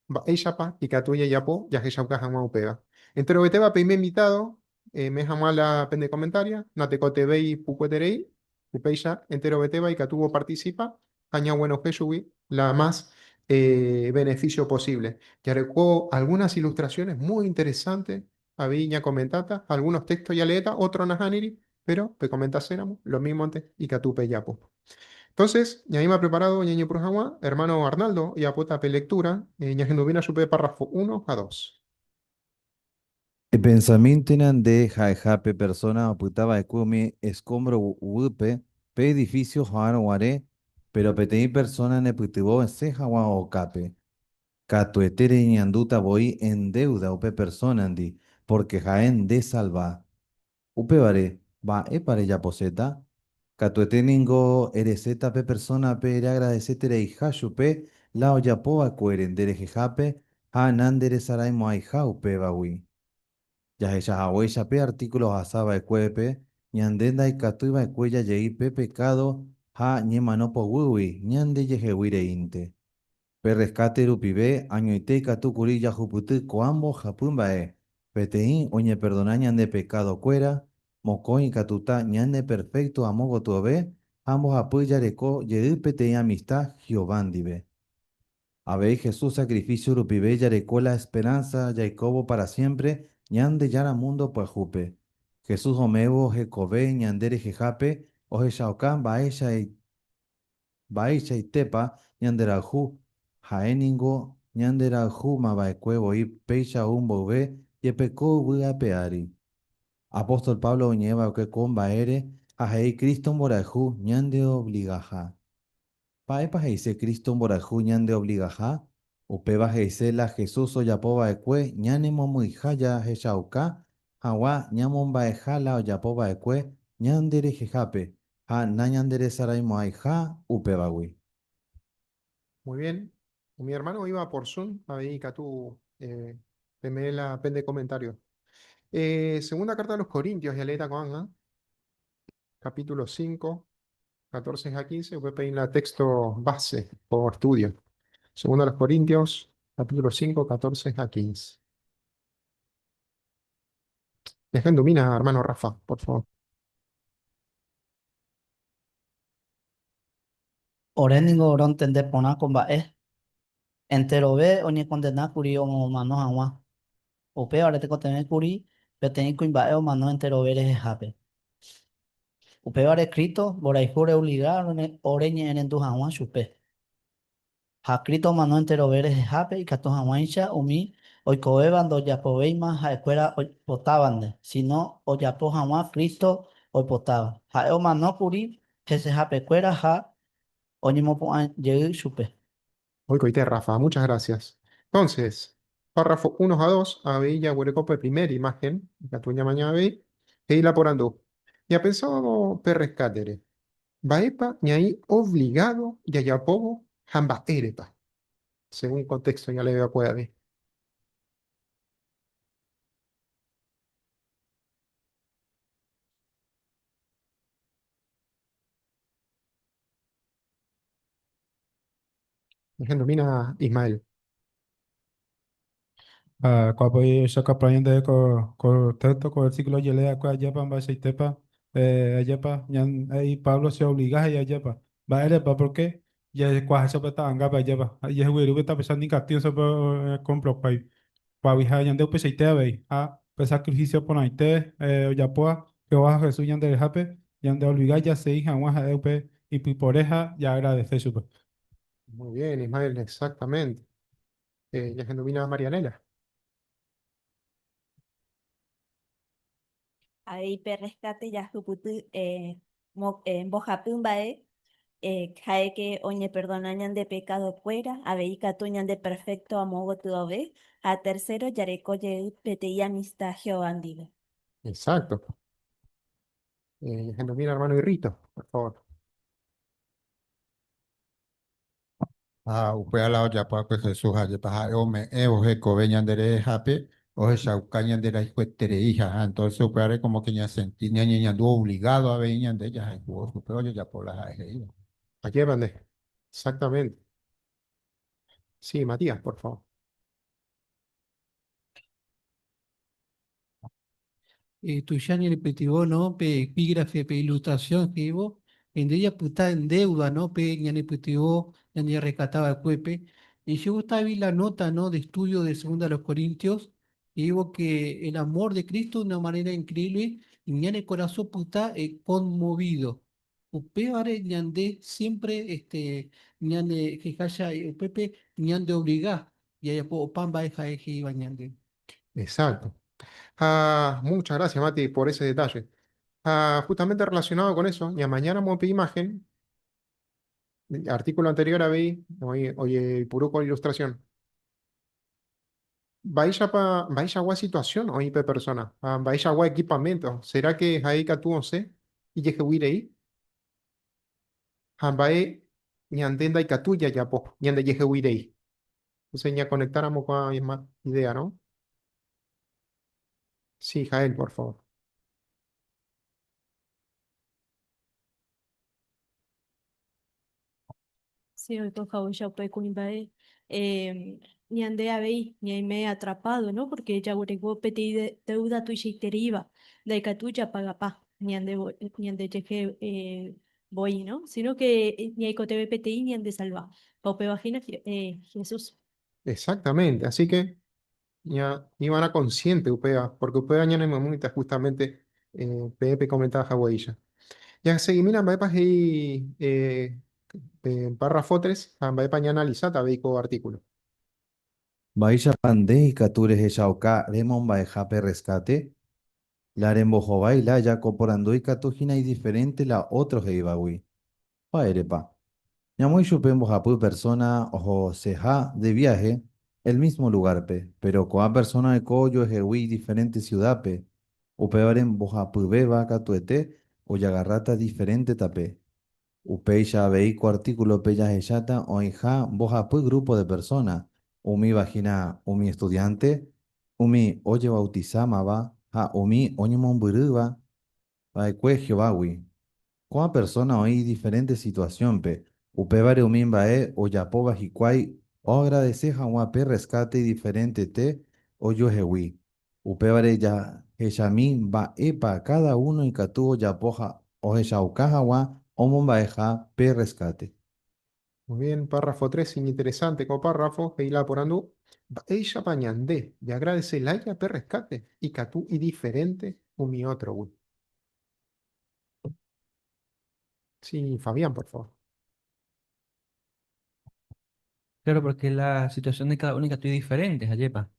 Mba'éichapa ikatu jajapo jahechauka hag̃ua upéva? Enterovetéva peime invitado me hag̃ua la pende comentario, natekotevẽi pukueterei, upéicha enterovetéva ikatu oparticipa ha ñaguenohẽ chugui la más beneficio posible. Jareko algunas ilustraciones muy interesantes avei ñakomentáta, algunos textos jaleéta, otro nahániri, pero pekomentaséramo, lo mismo antes ikatu pejapo. Entonces, ñaĩma preparado ñañepyrũ hag̃ua, hermano Arnaldo ojapóta pe lectura, ñahenduvina chupe párrafo 1 ha 2. Epensamíntena nde ha'eha pe persóna opyta va'ekue umi eskómbro guýpe pe edifísio ho'árõ guare, péro peteĩ persóna nepytyvõ esẽ hag̃ua okápe. Katuete reñeñandúta voi en déuda upe persónandi, pórke ha'e ndesalva. Upévare, mba'épa rejaposéta? Katuete ningo ereséta pe persónape reagradesetereiha chupe la ojapo va'ekuére nderehehápe ha nanderesaraimo'ãiha upévagui. Jahecha haguéicha pe artíkulo ohasa va'ekuépe, ñande ndaikatúi va'ekue jajei pe pekádo ha ñemano poguýgui ñandejehegui reínte. Pe rreskáte rupive añoite ikatu kuri jahupyty ko'ã mbohapy mba'e, peteĩ, oñeperdona ñande pekadokuéra, mokõi, ikatuta ñaneperfékto amo gotyove, ha mbohapy jareko jey peteĩ amista Jehová ndive. Avei Jesús sakrifísio rupive jareko la esperánsa jaikóvo pára siémpre Ñandejára múndo pyahúpe. Jesús ome'ẽvo hekove ñande rehehápe ohechauka mba'eichaitépa ñanderayhu, ha'e ningo ñanderayhumava'ekue voi péicha ou mboyve jepe ko yvy ape ári. Apóstol Pablo oñe'ẽva'ekue ko mba'ére ha he'i Cristo mborayhu ñandeobligaha. Mba'épa he'ise Cristo mborayhu ñandeobligaha? Upéva he'ise la Jesús ojapo va'ekue ñanemomyiha jahechauka hag̃ua ñamomba'eha la ojapo va'ekue ñanderehehápe ha nañanderesaraimo'ãiha upévagui. Muy bien. Umi hermano oĩva por Zoom avei ikatu peme'ẽ la pende comentario. Segunda carta a los Corintios jaleéta ko'ág̃a. Capítulo 5, 14 a 15, upépe la texto base o estudio. Segundo a los Corintios, capítulo 5, 14 a 15. Dejen domina, hermano Rafa, por favor. Ore ningo rontende porã ko mba'e. Enterove oñekondena kuri omano hag̃ua. Upévare tekotevẽ kuri peteĩ kuimba'e omano enterove rehehápe. Upévare Cristo mborayhu reobliga oreñe'ẽrendu hag̃ua chupe. Ha Cristo omano enterove rehehápe ikatu hag̃uáicha umi oikovéva ndojapovéima ha'ekuéra oipotávante, síno ojapo hag̃ua Cristo oipotáva. Ha'e omano kuri hesehapekuéra ha oñemopu'ã jey chupe. Oikoite Rafa, muchas gracias. Entonces, párrafo 1 ha 2, avei jaguereko pe primer imagen, ikatu ñamaña avei, he'i la porandu. Ñapensávo pe rescate-re, mba'épa ñaĩ obligado jajapóvo ha mba'érepa? Según contexto ñaleveakue avei. Ehendomína Ismael. Ha ko'ápe ojechauka ñandéve ko ko téxto, ko versículo ojelee va'ekue ajépa mba'eichaitépa ajépa ñan he'i Pablo che obliga he'i ajépa. Mba'érepa? Porque jaikuaaháicha upe ta'angápe ajépa. Ha ijeheguiru pe tapicha nikatĩ osẽ upe oñekomprokuái. Kuágui ha ñande upeichaite avei. Ha pe sacrificio porãite ojapóva Jehová ha Jesús ñanderehápe. Ñandeobliga jasegi hag̃ua ha'e upe ipypore ha jaagradese chupe. Muy bien, Ismael, exactamente. Ñahendumína Marianela. Avei pe rescate jahupyty mbohapy mba'e ha'éke oñeperdona ñande pekadokuéra, avei katu ñande perfecto amo gotyove, ha tercero jareko jey peteĩ amista Jehová ndive. Exacto. Ñahendumína hermano Irrito, por favor. Ha upéva la ojapo va'ekue Jesús ajépa ha'e ome'ẽvo hekove ñande rehehápe ohechauka ñande rayhuetereiha. Ha entonces upévare como que ñasenti, ñañeñandu obligado avei ñande jahayhúvo chupe ojejapo la ha'e he'íva. Ajépa nde. Exactamente. Sí, Matías, por favor. Tuicha ñanepytyvõ, no, pe epígrafe, pe ilustración he'ívo, ñande japyta en deuda, no, pe ñanepytyvõ ñañerrescata va'ekuépe. Y che gustavi la nota, no, de estudio de Segunda a los Corintios, he'ívo que el amor de Cristo de una manera increíble ñane korasõ pyta conmovido. Upévare ñande siempre este, ñane jehacha upépe ñande obliga jajapo opa mba'e ha'e he'íva ñande. Exacto. Ah, muchas gracias, Mati, por ese detalle. Ah, justamente relacionado con eso, ya mañana pe imagen, el artículo anterior a vi, oye, oye, puro con ilustración. Mba'éichapa, mba'eichagua situación oĩ pe persona, ha mba'eichagua equipamiento, será que ha'e ikatu osẽ ijehegui rei? Ha mba'e ñande ndaikatúi jajapo ñandejehegui rei. Entonces ñaconectáramo ko'ã misma idea, ¿no? Sí, Jael, por favor. Sí, oikohaguéicha upe kuimba'e ñande avei ñaime atrapado, ¿no? Porque jaguereko peteĩ deuda tuichaitereíva, ndaikatúi japagapa ñande ñandejehe voi, ¿no? Sino que ñaikotevẽ peteĩ ñandesalva. Ha upéva hína Jesús. Exactamente, así que ya iban a consciente upéva, porque upéva ñanemomýita justamente peẽ pekomentaba haguéicha. Jaseguimína mba'épa he'i pe párrafo 3 ha mba'épa ñaanalisáta avei ko artículo. Mba'éichapa nde ikatu rehechauka remomba'eha pe reskáte? La rembohovái lája ko porandu ikatu hína idiferénte la ótro he'ívagui. Mba'érepa? Ñamoĩ chupe mbohapy persóna ohoseha de viáhe el mísmo lugárpe, péro ko'ã persóna oiko ojoehegui diferénte siudápe, upévare mbohapyvéva katuete ojagarráta diferénte tape. Upéicha avei ko artíkulope jahecháta oĩha mbohapy grúpo de persóna, umíva hína umi estudiánte, umi ojevautisámava ha umi oñemombyrýva va'ekue Jehovágui. Ko'ã persóna oĩ diferénte situasiónpe, upévare umi mba'e ojapóva hikuái oagradese hag̃ua pe rreskáte idiferentete ojuehegui. Upévare jahechami mba'épa káda uno ikatu ojapo ha ohechauka hag̃ua omomba'eha pe rreskáte. Muy bien, párrafo 3, iñinteresante ko párrafo, he'i la porandu, Mba'éichapa ñande jaagradese lája pe reskáte ikatu idiferénte umi ótrogui? Sí, Fabián, por favor. Claro, porque la situación de cada uno ikatu idiferente, ajépa.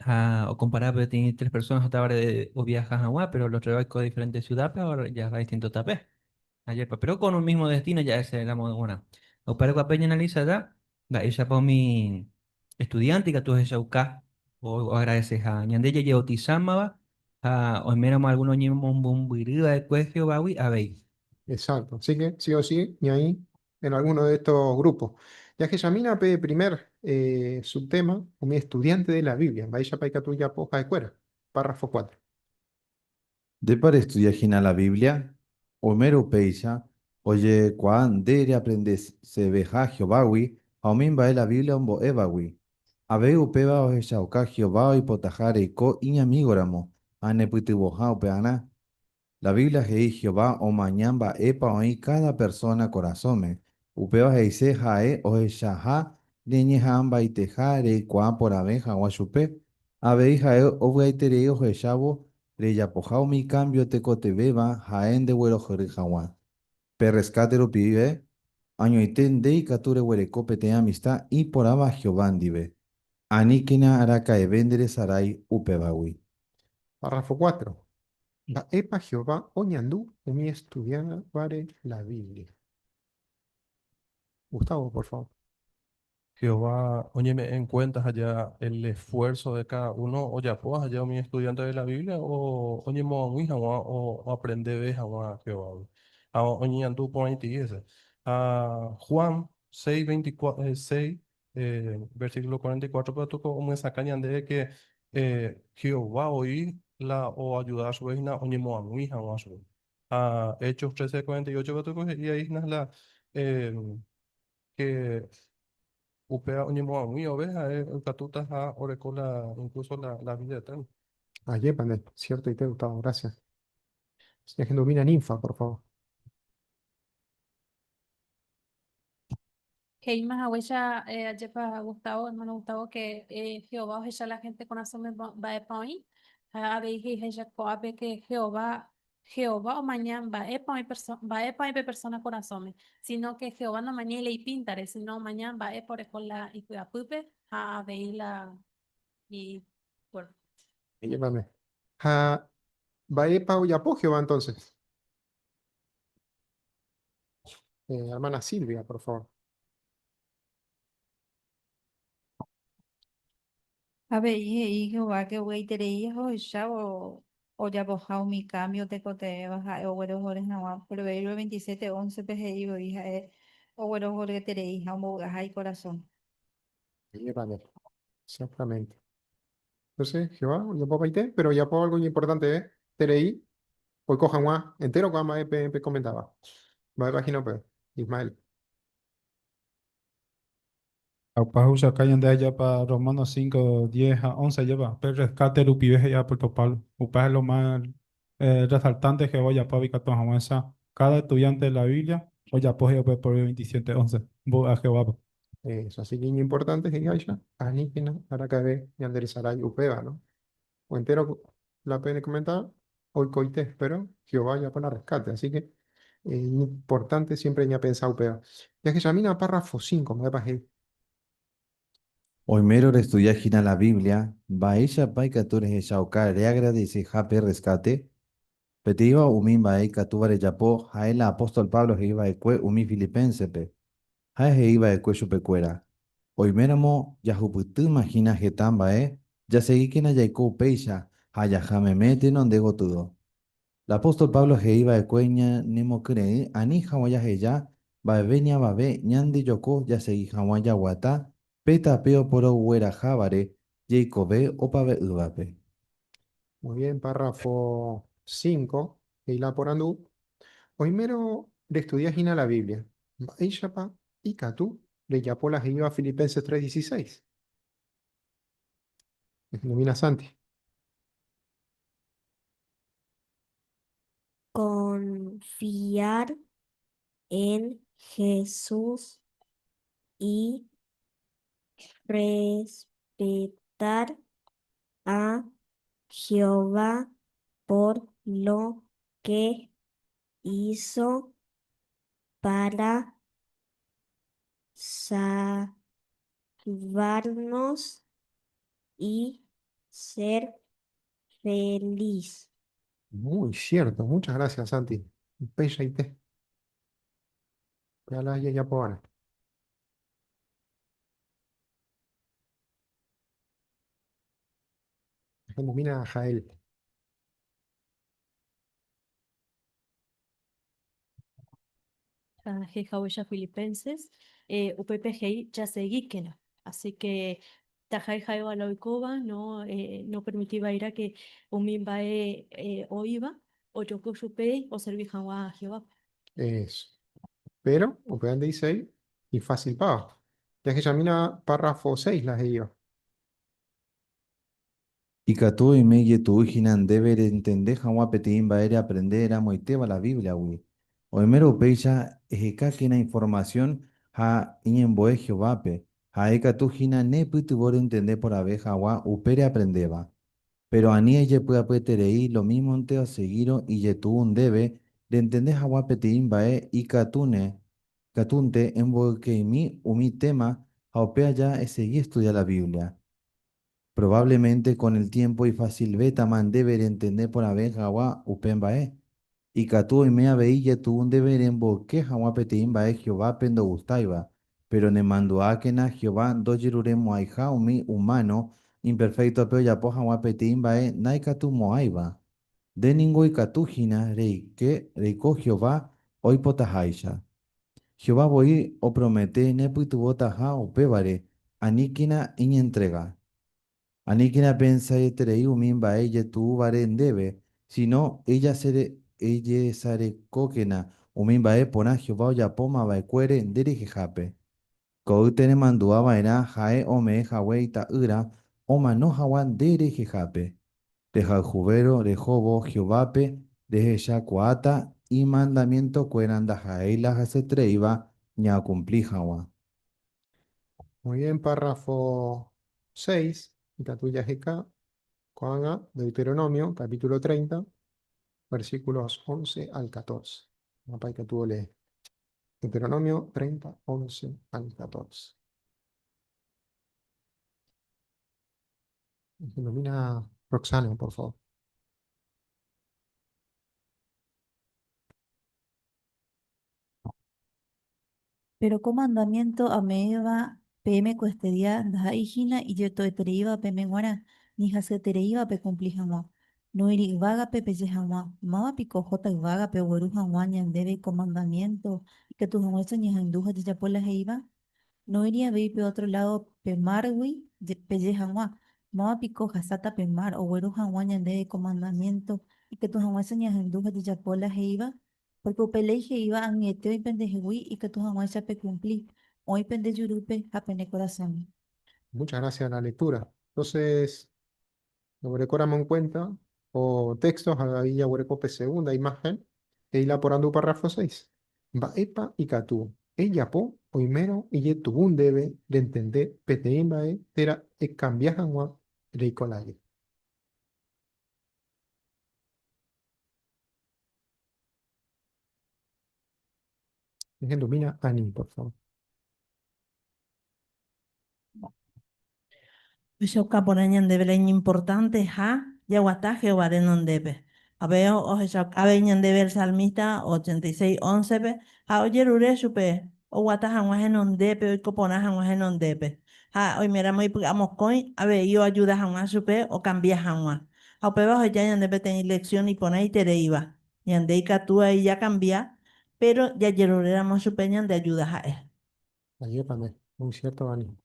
Ha okompara peteĩ tres personas otávare oviaha hag̃ua, pero los tres oiko diferente ciudad-pe ha jaha distinto tape. Ajépa, pero con un mismo destino ja'ese ramo g̃uarã. Upévare kuape ñaanalisada mba'éichapa umi estudiante ikatu ohechauka oagradeseha ñande jajebautisámava ha oiméramo alguno oñemombombyry va'ekue Jehovágui avei. Exacto. Así que sí o sí, ñaĩ en alguno de estos grupos. Jahechamína pe primer subtema, umi estudiante de la Biblia, mba'éichapa ikatu japo ha'ekuéra, párrafo 4. Ndépa restudia hína la Biblia? Oimérõ upéicha, ojekuaa nde reaprendeseveha Jehovágui ha umi mba'e la Biblia ombo'évagui. Avei upéva ohechauka Jehová oipotaha reiko iñamígoramo ha nepytyvõha upearã. La Biblia he'i Jehová omaña mba'épa oĩ káda persóna korasõme, upéva he'ise ha'e ohechaha reñeha'ãmbaiteha reikuaa porãve hag̃ua chupe. Avei ha'e ovy'aiterei ohechávo rejapoha umi cambio tekotevẽva ha'e ndeguerohory hag̃ua. Pe rescate rupive, añoite nde ikatu reguereko peteĩ amista iporãva Jehová ndive. Aníkena araka'eve nderesarái upévagui. Párrafo 4. Mba'épa Jehová oñandu umi estudiávare la Biblia? Gustavo, por favor. Jehová oñeme'ẽ en cuenta aja el esfuerzo de cada uno ojapo aja umi estudiante de la Biblia o oñemoag̃ui hag̃ua oaprendeve hag̃ua Jehovágui. Ha oñeñandu porãitei hese. Ha Juan 6, 24, 6, versículo 44 pe katu omyesakã ñandéve que Jehová oĩ la oayuda chupe hína oñemoag̃ui hag̃ua chupe. Ha Hechos 13, 48 katu he'i ahí hína la que upéva oñemoag̃ui ove ha'e oikatúta ha oreko la incluso la, la vida eterna. Ajépa nde, ciertoite Gustavo, gracias. Ñahendumína Ninfa, por favor. He'íma haguéicha ajépa Gustavo, hermano Gustavo, que Jehová ohecha la gente korasõme mba'épa oĩ, ha avei he'iháicha ko'ápe que Jehová Jehová omaña mba'épa oĩ perso mba'épa oĩ pe persona korasõme, sino que Jehová nomañái la ipíntare, sino omaña mba'épa oreko la ipy'apýpe ha avei la ikuérpo. Ajépame. Ha mba'épa ojapo Jehová entonces? Hermana Silvia, por favor. Avei he'i Jehová ke ovy'aiterei ohechávo ojapoha umi kámbio tekotevẽva ha'e oguerohory hag̃ua. Proverbio 27:11-pe he'i voi ha'e oguerohoryeterei ha ombovy'aha ikorasõ. Exactamente. Entonces, Jehová ojapopaite, pero ojapo algo importante, terei oiko hag̃ua entero ko'ã mba'e pe comentaba. Mba'épa hína upéva, Ismael? Opa ohechauka ñande ajapa Romanos 5, 10 ha 11 ajapa, pe rescate rupive he'i apóstol Pablo. Upéva es lo más resaltante Jehová ojapóva ikatu hag̃uáicha cada estudiante de la Biblia ojapo he'i upe Proverbios 27, 11. Mbovy'a Jehovápe. Eso, así que iñimportante he'iháicha, aníkena araka'eve ñanderesarái upéva, no? O entero la pene comentaba, oikoite, pero Jehová ojapo la rescate, así que importante siempre ñapensa upéva. Jahechamína párrafo 5, mba'épa he'i. Oimérõ restudia hína la Biblia, mba'éichapa ikatu rehechauka reagradeseha pe rreskáte? Peteĩva umi mba'e ikatúva rejapo ha'e la apóstol Pablo he'i va'ekue umi filipénsepe. Ha'e he'i va'ekue chupekuéra, Oiméramo jahupytýma hína heta mba'e, jasegíkena jaiko upéicha ha jaha meme tenonde gotyo. La apóstol Pablo he'i va'ekue ñanemokyre'ỹ ani hag̃ua jaheja mba'eve ni avave ñandejoko jasegi hag̃ua jaguata pe tape oporoguerahávare jeikove opave'ỹvape. Muy bien, párrafo 5, he'i la porandu, Oimérõ restudia hína la Biblia, mba'éichapa ikatu rejapo la he'íva Filipenses 3:16? Ehendumína Santi. Confiar en Jesús y respetar a Jehová por lo que hizo para salvarnos y ser feliz. Muy cierto, muchas gracias, Santi. Upeichaite. Péa la jajapova'erã. Ehendumína Jael. Ha he'haguéicha Filipenses, upépe he'i jasegíkena. Así que taha'e ha'éva la oikóva, no, no permití va'erã que umi mba'e oĩva ojoko chupe oservi hag̃ua Jehovápe. Eso. Pero, upéva nde'iséi ifásilpava. Jahechamína párrafo 6 la he'íva. Ikatu oime ijetu'u hína ndéve rentende hag̃ua peteĩ mba'e reaprende ramoitéva la Bíbliagui. Oimérõ upéicha, ehekákena informasión ha eñembo'e Jehovápe, ha'e ikatu hína nepytyvõ rentende porãve hag̃ua upe reaprendéva. Péro ani ejepy'apyeterei lomímonte osegírõ ijetu'u ndéve rentende hag̃ua peteĩ mba'e ikatúne ikatúnte emboyke'imi umi téma ha upe aja esegi estudia la Biblia. Provávlemente kon el tiémpo ifasilvétama ndéve rentende porãve hag̃ua upe mba'e. Ikatu oime avei ijetu'u ndéve remboyke hag̃ua peteĩ mba'e Jehovápe ndogustáiva, péro nemandu'ákena Jehová ndojeruremo'ãiha umi umáno imperféktope ojapo hag̃ua peteĩ mba'e ndaikatumo'ãiva. Nde ningo ikatu hína reike reiko Jehová oipotaháicha. Jehová voi opromete nepytyvõtaha upévare, aníkena iñentrega. Aníkena pensaieterei umi mba'e ijetu'úvare ndéve, síno ejesarekókena umi mba'e porã Jehová ojapóma va'ekuére nde rehehápe. Ko'ýte nemandu'a va'erã ha'e ome'ẽ hague ita'ýra omano hag̃ua nde rehehápe. Rehayhuvérõ rehóvo Jehovápe rehechakuaáta imandamientokuéra ndaha'éi la hasyetereíva ñakumpli hag̃ua. Muy bien, párrafo 6, ikatu jaheka, ko'ág̃a, Deuteronomio, capítulo 30, versículos 11 al 14. Mapa ikatu olee. Deuteronomio 30, 11 al 14. Ilumina Roxana, por favor. Péro ko mandamiénto ame'ẽva peẽme koestedía ndaha'éi hína ijetoetereíva peẽme g̃uarã, ni hasyetereíva pekumpli hag̃ua. Noĩri yvágape peje hag̃ua, Máva piko ohóta yvágape ogueru hag̃ua ñandéve ko mandamiénto ikatu hag̃uáicha ñahendu ha jajapo la he'íva? Noĩri avei pe ótro ládo pe márgui peje hag̃ua, Máva piko ohasáta pe mar ogueru hag̃ua ñandéve ko mandamiénto ikatu hag̃uáicha ñahendu ha jajapo la he'íva? Pórke upe léi he'íva ag̃uiete oĩ pendehegui ikatu hag̃uáicha pekumpli, oĩ pende jurúpe ha pene korasõme. Muchas gracias a la lectura. Entonces, roguerekóramo en cuenta ko texto ha avei jaguereko pe segunda imagen, he'i la porandu párrafo 6. Mba'épa ikatu ejapo oimérõ ijetu'u ndéve rentende peteĩ mba'e térã ekambia hag̃ua reiko lája? Ehendumína Ani, por favor. Ohechauka porã ñandéve la iñimportanteha jaguata Jehová renondépe. Avei ohechauka avei ñandéve el salmista 86, 11-pe ha ojerure chupe oguata hag̃ua henondépe, oiko porã hag̃ua henondépe. Ha oiméramo ipy'amokõi avei oajuda hag̃ua chupe okambia hag̃ua. Ha upéva oheja ñande peteĩ lección iporãitereíva. Ñande ikatu avei jakambia, péro jajeruréramo chupe ñande ajuda ha'e. Ajépame, muy cierto, Dani.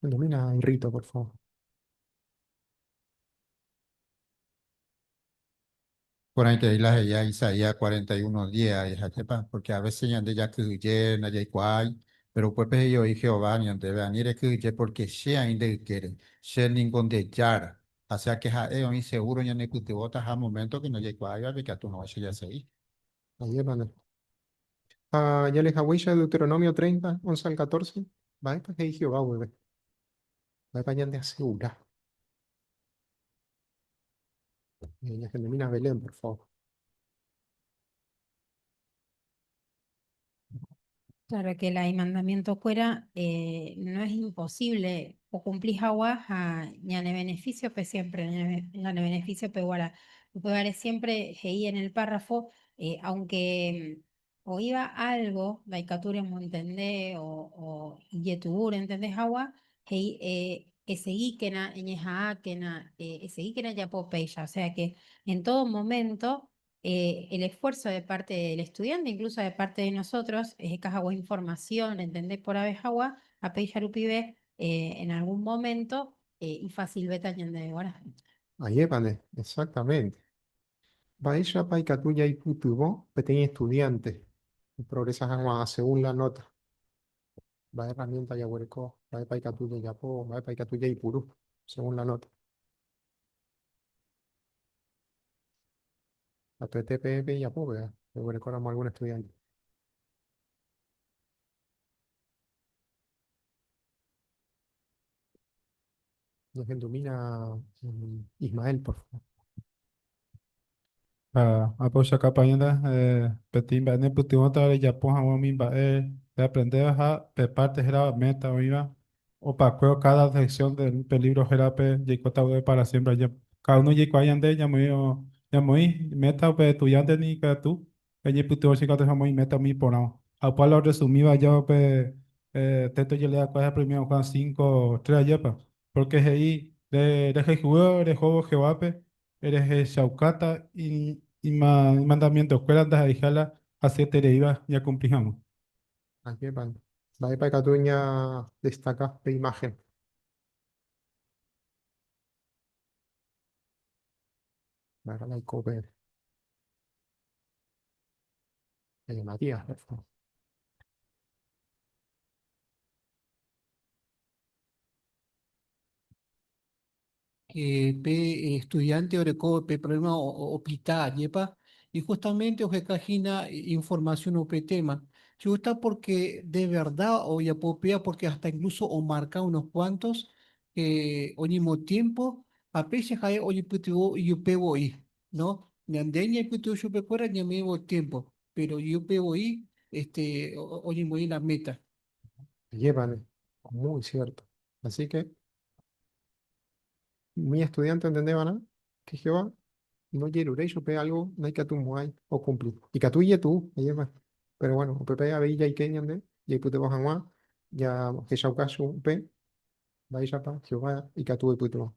Ilumina el rito, por favor. Porãiterei la he'íva Isaías 41, 10 ahecha, pórke a vése ñande jakyhyje ndajaikuaái, péro upépe he'i oĩ Jehová ñandéve, Ani rekyhyje pórke che aĩ nde ykére, che ningo nde Jára. Aséake ha'e oĩ segúro ñanepytyvõtaha moménto ke ndajaikuaáivape ikatu hag̃uáicha jasegi. Ajépane. Ha jalehaguéicha Deuteronomio 30, 11 al 14, mba'épa he'i Jehová guive? Mba'épa ñandeasegura? Ñahendumína Belén, por favor. Claro que la imandamientokuéra no es imposible okumpli hag̃ua ha ñane beneficio-pe siempre, ñane beneficio-pe guarã. Upévare siempre he'i en el párrafo, aunque oĩva algo ndaikatu remontende o ijetu'u rentende hag̃ua, he'i esegíkena, eñeha'ãkena, esegíkena ejapo péicha. O sea que en todo momento el esfuerzo de parte del estudiante, incluso de parte de nosotros, eheka hag̃ua información, rentende porãve hag̃ua, ha péicha rupive en algún momento ifacilvéta ñandéve g̃uarã. Ajépane, exactamente. Mba'éichapa ikatu jaipytyvõ peteĩ estudiante oprogresa hag̃ua según la nota? Mba'e herramienta jaguereko, mba'épa ikatu jajapo, mba'épa ikatu jaipuru según la nota? Katuete peẽ pejapo péva, peguerekóramo algún estudiante. Ñahendumína Ismael, por favor. Ha apochakapa ñande peteĩ mba'e nepytyvõta rejapo hag̃ua umi mba'e reaprendéva ha pe parte hérava meta oĩva opakuévo káda sección de pe libro hérape jaikóta guive para siempre aja. Cada uno jaikuaa ñande ñamoĩ ñamoĩ meta upe estudiante ni ikatu Eñepytyvõ che katu amoĩ meta umi iporãva. Ha upéva la orresumíva aja upe téxto ojelee va'ekue ha primero Juan 5, 3 ajépa. Pórke he'i, Rehayhuvéva rehóvo Jehovápe, rehechaukáta imandamientokuéra ndaha'eiha la hasyetereíva ñakumpli hag̃ua. Ajépa, mba'épa ikatu ñadestaka pe imáhen? Mba'épa la oiko pe Matías, por favor. Que pe estudiante oreko pe problema opita ajépa y justamente oheka hína información upe tema. Che gusta porque de verdad ojapopea porque hasta incluso omarca unos cuantos que oñemotiempo ha péicha ha'e ojepytyvõ ijupe voi. No, ñande ñaipytyvõ chupekuéra ñame'ẽvo tiempo, pero ijupe voi este, oñemoĩ la meta. Llévale, muy cierto. Así que mi estudiante entendéva'erã que Jehová ndojeruréi chupe algo ndaikatumo'ãi okumpli. Ikatu ijetu'u, ajépa. Pero bueno, upépe avei jaike ñande jaipytyvõ hag̃ua jahechauka chupe mba'éichapa Jehová ikatu oipytyvõ.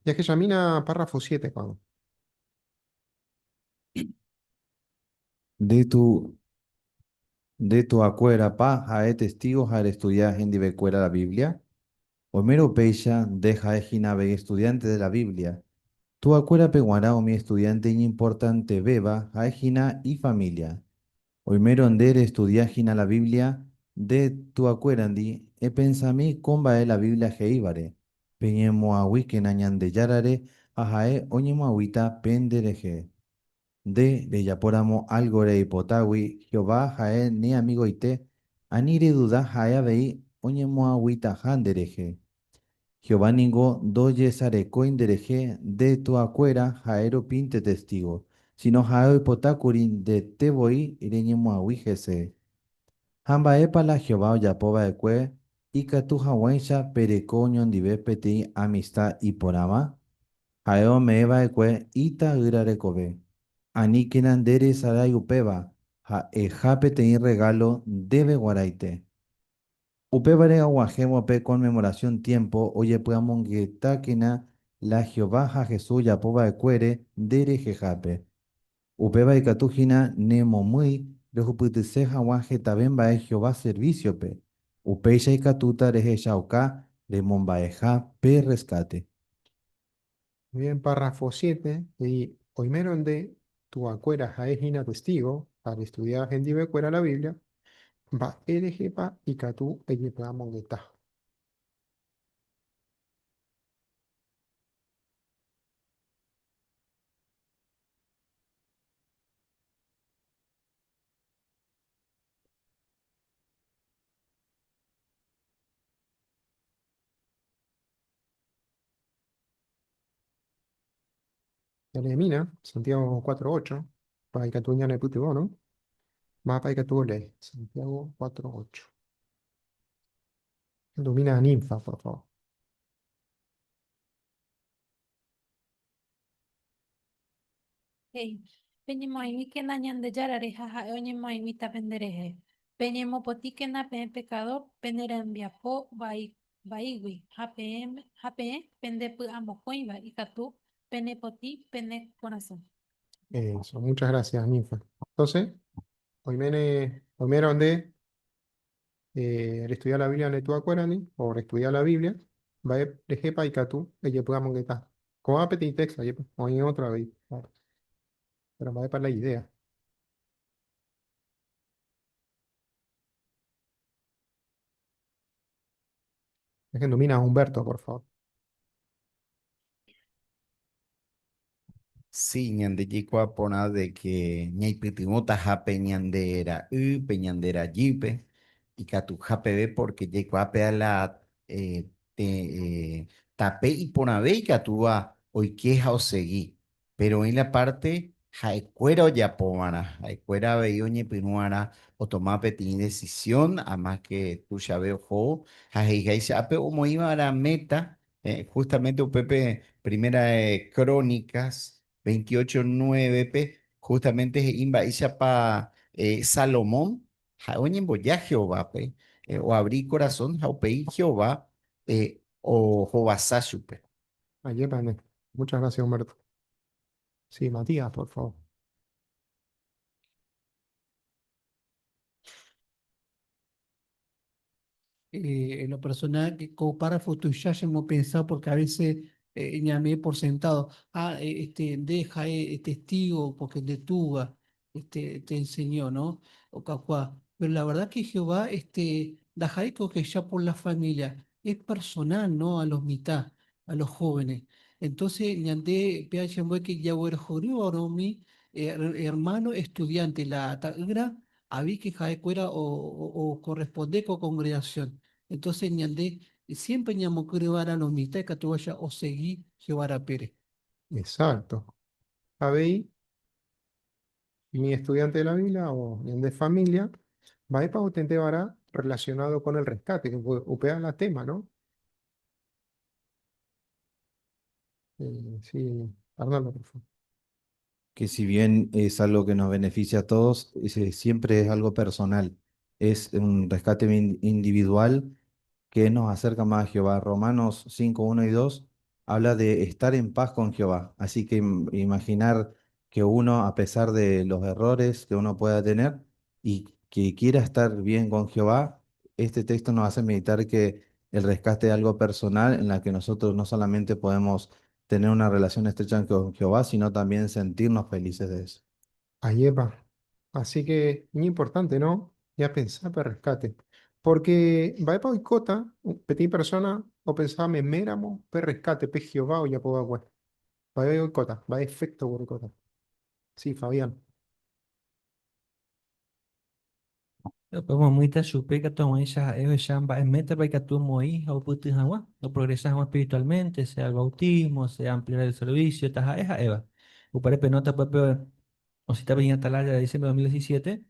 Jahechamína párrafo 7 ko'ág̃a. Nde tu, nde tuakuérapa ha'e testígo ha restudia hendivekuéra la Biblia? Oimérõ upéicha, nde ha'e hína avei estudiánte de la Biblia. Tuakuérape g̃uarã umi estudiánte iñimportantevéva ha'e hína ifamília. Oimérõ nde restudia hína la Biblia nde tuakuérandi, epensami ko mba'e la Biblia he'ívare, Peñemoag̃uíkena Ñandejárare ha ha'e oñemoag̃uíta penderehe. Nde rejapóramo álgo reipotágui Jehová ha'e ne amigoite, ani reduda ha'e avei oñemoag̃uitaha nderehe. Jehová ningo ndojesarekói nderehe nde tuakuéra ha'e rupínte testígo, síno ha'e oipota kuri ndete voi reñemoag̃ui hese. Ha mba'épa la Jehová ojapo va'ekue ikatu hag̃uáicha pereko oñondive peteĩ amista iporãva? Ha'e ome'ẽ va'ekue Ita'ýra rekove. Aníkena nde resarái upéva, ha'eha peteĩ rregálo ndéve g̃uarãite. Upévare og̃uahẽvo pe Conmemoración tiémpo ojepy'amongetákena la Jehová ha Jesús ojapo va'ekuére nde rehehápe. Upéva ikatu hína nemomýi rehupytyse hag̃ua hetave mba'e Jehová servísiope, upéicha ikatúta rehechauka remomba'eha pe rreskáte. Bien, párrafo 7, he'i, Oimérõ nde tuakuéra ha'e hína testígo ha restudia hendivekuéra la Biblia, mba'e rehepa ikatu ejepy'amongeta? Jaleemína, Santiago 4.8, pa ikatu ñanepytyvõ, no? Mávapa ikatu olee? Santiago 4.8. Ilumina a Ninfa, por favor. He'i, Peñemoag̃uíkena Ñandejárare ha ha'e oñemoag̃uíta penderehe. Peñemopotĩkena peẽ pekadór pene rembiapo vaígui, ha peẽ pendepy'amokõiva ikatu penepotĩ pene korasõ. Eso, muchas gracias, Ninfa. Entonces, oiméne, oimérõ nde restudia la Biblia nde tuakuérandi, o restudia la Biblia, mba'e rehépa ikatu ejepy'amongeta. Ko'ã peteĩ texto, ajépa, oĩ ótro avei. Péro mba'épa la idéa? Ehendumína Humberto, por favor. Sí, ñande jaikuaa porã de que ñaipytyvõtaha pe ñande ra'y, pe ñande rajýpe, ikatuha peve porque jaikuaa péa la eh, te, eh, tape iporãve ikatúva oike ha osegi. Péro oĩ la párte ha'ekuéra ojapova'erã, ha'ekuéra avei oñepyrũva'erã otoma peteĩ desisión, amáske tuichave ohóvo, ha he'iháicha ápe omoĩva'erã méta, justamente upépe Primera de Crónicas 28:9-pe, justamente he'i mba'éichapa Salomón ha'e oñemboja Jehovápe, oavri ikorasõ ha upéi Jehová ohovasa chupe. Ajépa ne. Muchas gracias, Humberto. Sí, Matías, por favor. En lo personal, que como párrafo tuya hemos pensado, porque a veces llamé por sentado, ah, deja testigo porque de tuba te enseñó, ¿no? O cacuá. Pero la verdad que Jehová, dajaico que ya por la familia, es personal, ¿no? A los mitad, a los jóvenes. Entonces, ñande, PH que ya jorió, mi hermano estudiante, la tagra, habí que jaecuera o corresponde con congregación. Entonces, ñande, siempre ñamo a los mitad que tú vaya o seguí Jehová Pérez. Exacto. Abey, mi estudiante de la Biblia o de familia, va a relacionado con el rescate, que upea la tema, ¿no? Sí, Arnaldo, por favor. Que si bien es algo que nos beneficia a todos, siempre es algo personal. Es un rescate individual que nos acerca más a Jehová. Romanos 5, 1 y 2 habla de estar en paz con Jehová. Así que imaginar que uno, a pesar de los errores que uno pueda tener y que quiera estar bien con Jehová, este texto nos hace meditar que el rescate es algo personal en la que nosotros no solamente podemos tener una relación estrecha con Jehová, sino también sentirnos felices de eso. Ahí va. Así que muy importante, ¿no? Ya pensar para rescate. Porque va a oikota, peteĩ persona, o pensaba me méramo pe rescate, pe Jehová o ya puedo Va a oikota, va efecto oikota. Sí, Fabián. Omomýita chupe ikatu hag̃uáicha ha'e ohecha mba'e métapa ikatu omoĩ ha opyty hag̃ua, oprogresa hag̃ua espiritualmente, sea el bautismo, sea ampliar el servicio, taha'e ha'éva. Upévare pe nota upépe osita peteĩ atalaya de diciembre de 2017,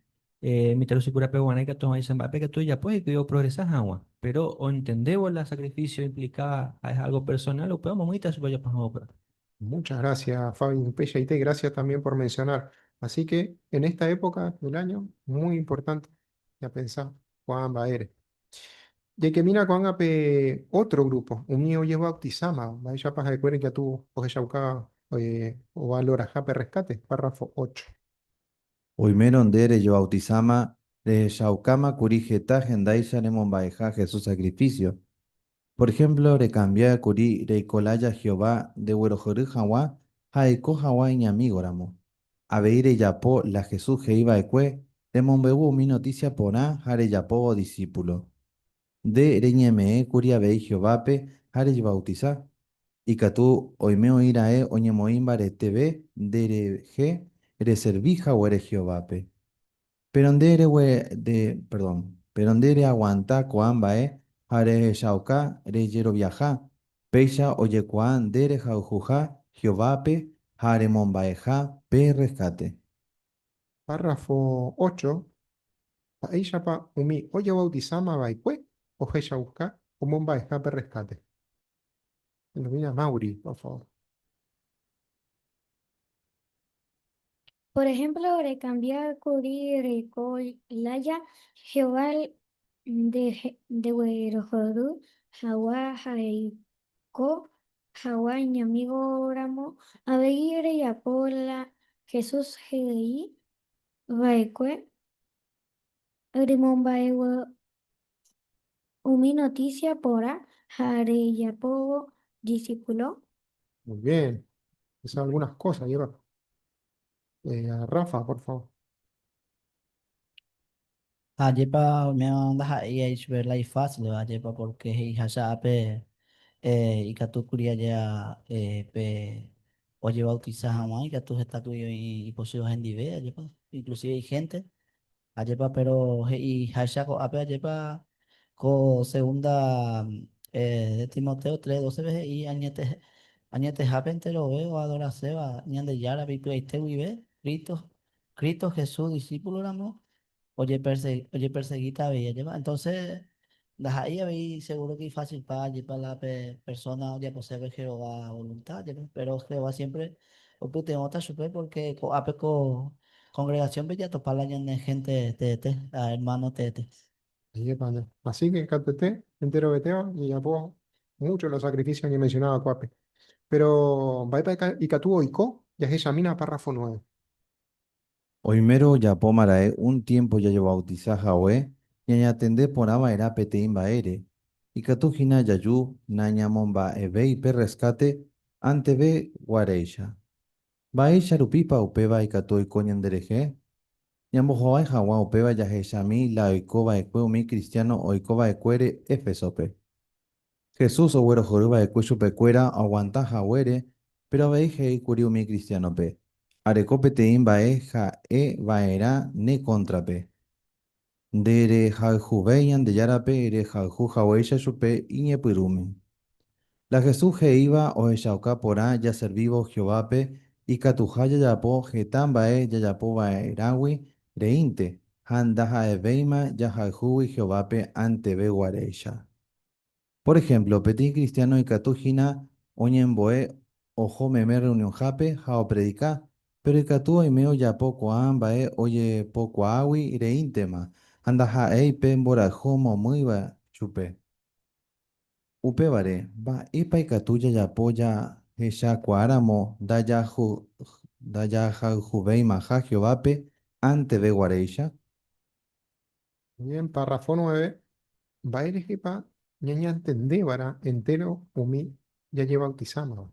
mitãrusukuérape guarã ikatu hag̃uáicha mba'épa ikatu ojapo hikuái oprogresa hag̃ua. Péro ontendévo la sacrificio implicaba ha'eha algo personal, upéva omomýita chupe ojapo hag̃ua upéva. Muchas gracias, Fabi Pellaite, gracias también por mencionar. Así que en esta época del año, muy importante, ya pensá, Juan Baere. Ya que mira Juan pe otro grupo, un mío lleva bautizama, vaya paja de cuero ya tuvo, o o valora jape rescate, párrafo 8. Oimérõ nde rejebautizama, rehechaukáma kuri heta hendáicha remomba'eha Jesús sacrificio. Por ejemplo, recambia kuri reiko lája Jehová ndeguerohory hag̃ua ha eiko hag̃ua iñamígoramo. Avei rejapo la Jesús he'i va'ekue, remombe'u umi notísia porã ha rejapóvo disípulo. Nde reñeme'ẽ kuri avei Jehovápe ha rejebautisa. Ikatu oime oĩ ra'e oñemoĩ mbareteve nderehe reservi haguére Jehovápe. Péro nde perdón, péro nde reaguanta ko'ã mba'e ha rehechauka rejeroviaha, péicha ojekuaa nde rehayhuha Jehovápe ha remomba'eha pe rreskáte. Párrafo 8, Mba'éichapa umi ojebautisáma va'ekue ohechauka omomba'eha pe rreskáte? Ilumina Mauri, por favor. Por ejemplo, recambia kuri reiko lája Jehová ndeguerohory hag̃ua ha reiko hag̃ua iñamígoramo, avei rejapo la Jesús he'i va'ekue remomba'e umi notísia porã ha rejapóvo disípulo. Muy bien. Esas son algunas cosas, lleva. Rafa, por favor. Ajépa oiméva ndaha'éi aichupe la ifásilva, ajépa porque he'iháicha ápe ikatu kuri aja pe ojebautiza hag̃ua, ikatu heta kuri oĩ ipochýva hendive, ajépa, inclusive igénte, ajépa, pero he'iháicha ko'ápe ajépa ko segunda. De Timoteo 3:12 he'i añete, añetehápe enterove oadoraséva Ñandejárape ipy'aite guive, Cristo, Cristo Jesús discípulo ramo, ojepersegíta avei ajépa. Entonces, ndaha'éi avei seguro que ifásilpa ajépa la pe persona ojaposépe Jehová voluntad ajépa, pero Jehová siempre oipytyvõta chupe porque ko'ápe ko congregación-pe jatopa la ñane gente teete, la hermano teete. Ajépa nde. Así que katuete enterovetéva jajapo mucho los sacrificios ñemencionáva kuápe. Pero mba'épa ikatu oiko jahechamína párrafo 9. Oimérõ ojapóma ra'e un tiémpo jajevautisa hague, ñañatende porã va'erã peteĩ mba'ére. Ikatu hína jaju nañamomba'evéi pe rreskáte anteve guaréicha. Mba'éicha rupípa upéva ikatu oiko ñanderehe? Ñambohovái hag̃ua upéva jahechami la oiko va'ekue umi kristiáno oiko va'ekuére Éfesope. Jesús oguerohory va'ekue chupekuéra oaguanta haguére, péro avei he'i kuri umi kristiánope, Areko peteĩ mba'e ha'e va'erã ne kóntrape. Nde rehayhuvéi Ñandejárape rehayhu haguéicha chupe iñepyrũme. La Jesús he'íva ohechauka porã jaservívo Jehovápe ikatuha jajapo heta mba'e jajapo va'erãgui reínte ha ndaha'evéima jahayhúgui Jehovápe anteve guaréicha. Pór ehémplo, peteĩ kristiáno ikatu hína oñembo'e oho meme rreunionhápe ha opredika, péro ikatu oime ojapo ko'ã mba'e ojepokuaágui reíntema ha ndaha'éi pe mborayhu omomýiva chupe. Upévare, mba'épa ikatu jajapo jahechakuaáramo ndajahayhuveimaha Jehovápe anteve guaréicha? Bien, párrafo 9. Mba'érehepa ñañantendéva'erã entéro umi jajebautisámava?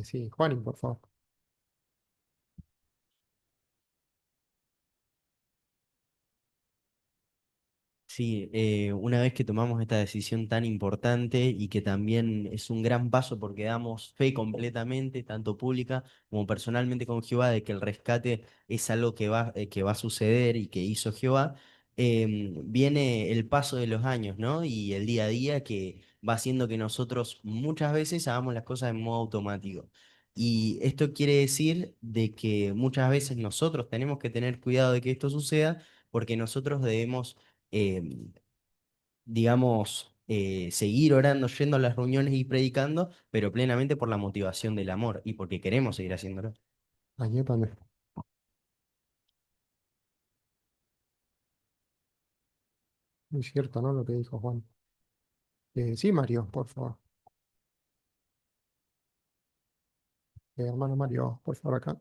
Sí, Juanin, por favor. Sí, una vez que tomamos esta decisión tan importante y que también es un gran paso porque damos fe completamente, tanto pública como personalmente con Jehová, de que el rescate es algo que va a suceder y que hizo Jehová, viene el paso de los años, ¿no? Y el día a día que va haciendo que nosotros muchas veces hagamos las cosas en modo automático. Y esto quiere decir de que muchas veces nosotros tenemos que tener cuidado de que esto suceda porque nosotros debemos seguir orando, yendo a las reuniones y predicando, pero plenamente por la motivación del amor y porque queremos seguir haciéndolo. Ajépa nde. Muy cierto, ¿no? Lo que dijo Juan. Sí, Mario, por favor. Hermano Mario, por favor, acá.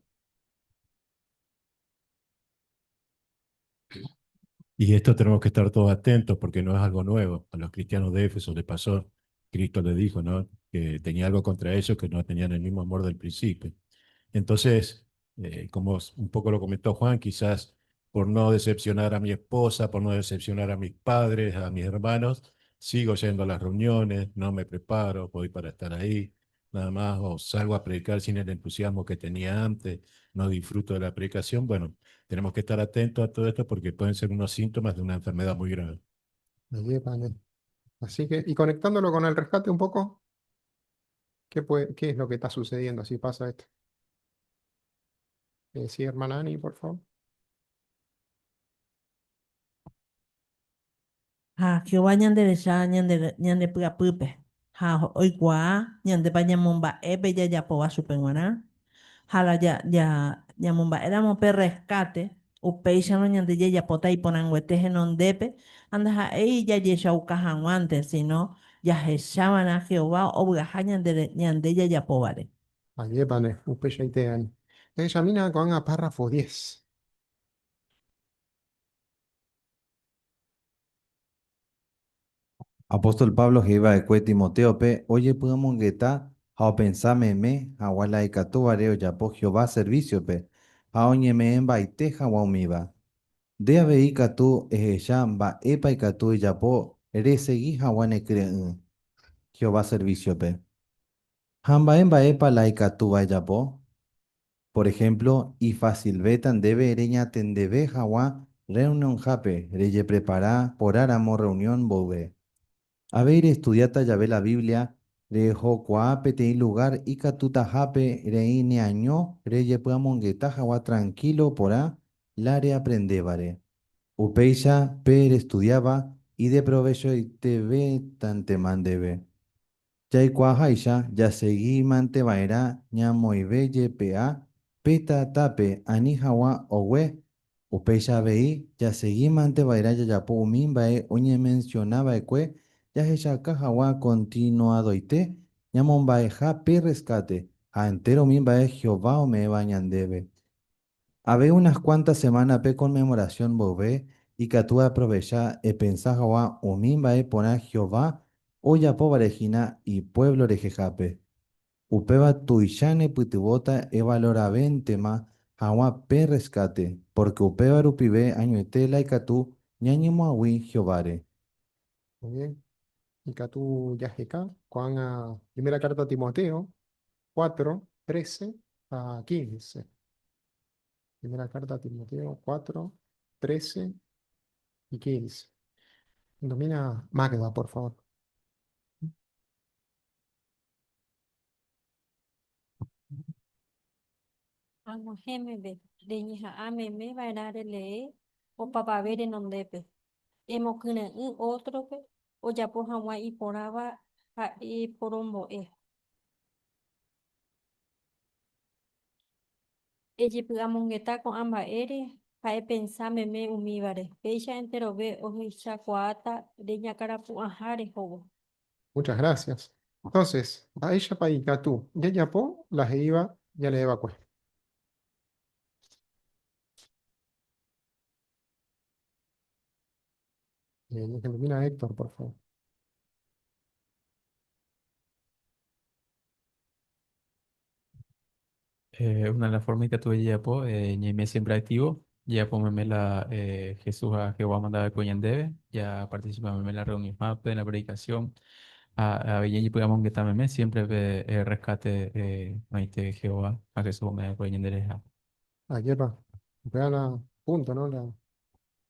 Y esto tenemos que estar todos atentos porque no es algo nuevo. A los cristianos de Éfeso les pasó, Cristo les dijo, ¿no? Que tenía algo contra ellos, que no tenían el mismo amor del principio. Entonces, como un poco lo comentó Juan, quizás por no decepcionar a mi esposa, por no decepcionar a mis padres, a mis hermanos, sigo yendo a las reuniones, no me preparo, voy para estar ahí, nada más, o salgo a predicar sin el entusiasmo que tenía antes, no disfruto de la predicación. Bueno, tenemos que estar atentos a todo esto porque pueden ser unos síntomas de una enfermedad muy grave. Ajépa nde. Así que, y conectándolo con el rescate un poco, ¿qué es lo que está sucediendo si pasa esto? Sí, hermana Ani, por favor. Ha Jehová ñanderecha ñande ñande py'apýpe, ha oikuaa ñandépa ñamomba'e pe jajapóva chupe g̃uarã, ha la ja ja ñamomba'éramo pe rreskáte, upéicharõ ñande jajapóta iporãnguete henondépe, ha ndaha'éi jajechauka hag̃uánte, síno jahechava'erã Jehová ovy'aha ñande ñande jajapóvare. Ajépa nde, upeichaite Ani. Jahechamína ko'ág̃a párrafo diez. Apóstol Pablo he'i va'ekue Timotéope ojepy'amongeta ha opensa meme hag̃ua la ikatúvare ojapo Jehová servísiope ha oñeme'ẽmbaite hag̃ua umíva. Nde avei ikatu ehecha mba'épa ikatu ejapo resegi hag̃ua nekyre'ỹ Jehová servísiope. Ha mba'e mba'épa la ikatúva ejapo? Por ehémplo, ifasilvéta ndéve reñatendeve hag̃ua Reunionhápe rejeprepara porãramo reunión mboyve. Avei restudiáta jave la Biblia, rehokuaa peteĩ lugár ikatutahápe reĩ neaño rejepy'amongeta hag̃ua trankílo porã la reaprendévare. Upéicha pe restudiáva ideprovechoitevétantema ndéve. Jaikuaaháicha jasegímante va'erã ñamoĩve jepe'a pe tatápe ani hag̃ua ogue, upéicha avei jasegímante va'erã jajapo umi mba'e oñemensiona va'ekue jahechauka hag̃ua kontinuadoite ñamomba'eha pe rreskáte ha entéro umi mba'e Jehová ome'ẽva ñandéve. Avei unas kuánta semána pe Conmemoración mboyve ikatu eaprovecha epensa hag̃ua umi mba'e porã Jehová ojapóvare hína ipuévlo rehehápe. Upéva tuicha nepytyvõta evaloravéntema hag̃ua pe rreskáte, pórke upéva rupive añoite la ikatu ñañemoag̃ui Jehováre. Muy bien. Ikatu jaheka ko'ág̃a primera carta a Timoteo 4, 13 a 15. Primera carta a Timoteo 4, 13 y 15. Domina Magda, por favor. Ag̃uahẽ meve, reñeha'ã meme va'erã relee opavave renondépe. Emokyre'ỹ ótrope ojapo hag̃ua iporãva ha eporombo'e. Ejepy'amongeta ko'ã mba'ére ha epensa meme umívare, péicha enterove ohechakuaáta reñakãrapu'ãha rehóvo. Muchas gracias. Entonces, mba'éichapa ikatu jajapo la he'íva jaleeva'ekue. Ilumina Héctor, por favor. Una de las formas que tuve jajapo, ñaime siempre activo, jajapo meme la Jesús ha Jehová omanda va'ekue ñandéve, ya participa meme la reunión hápe, en la predicación, ha avei ñañepy'amongeta meme siempre pe rescate oĩte Jehová ha Jesús ome'ẽ va'ekue ñanderehe. Ajépa, upéva la punto, ¿no? La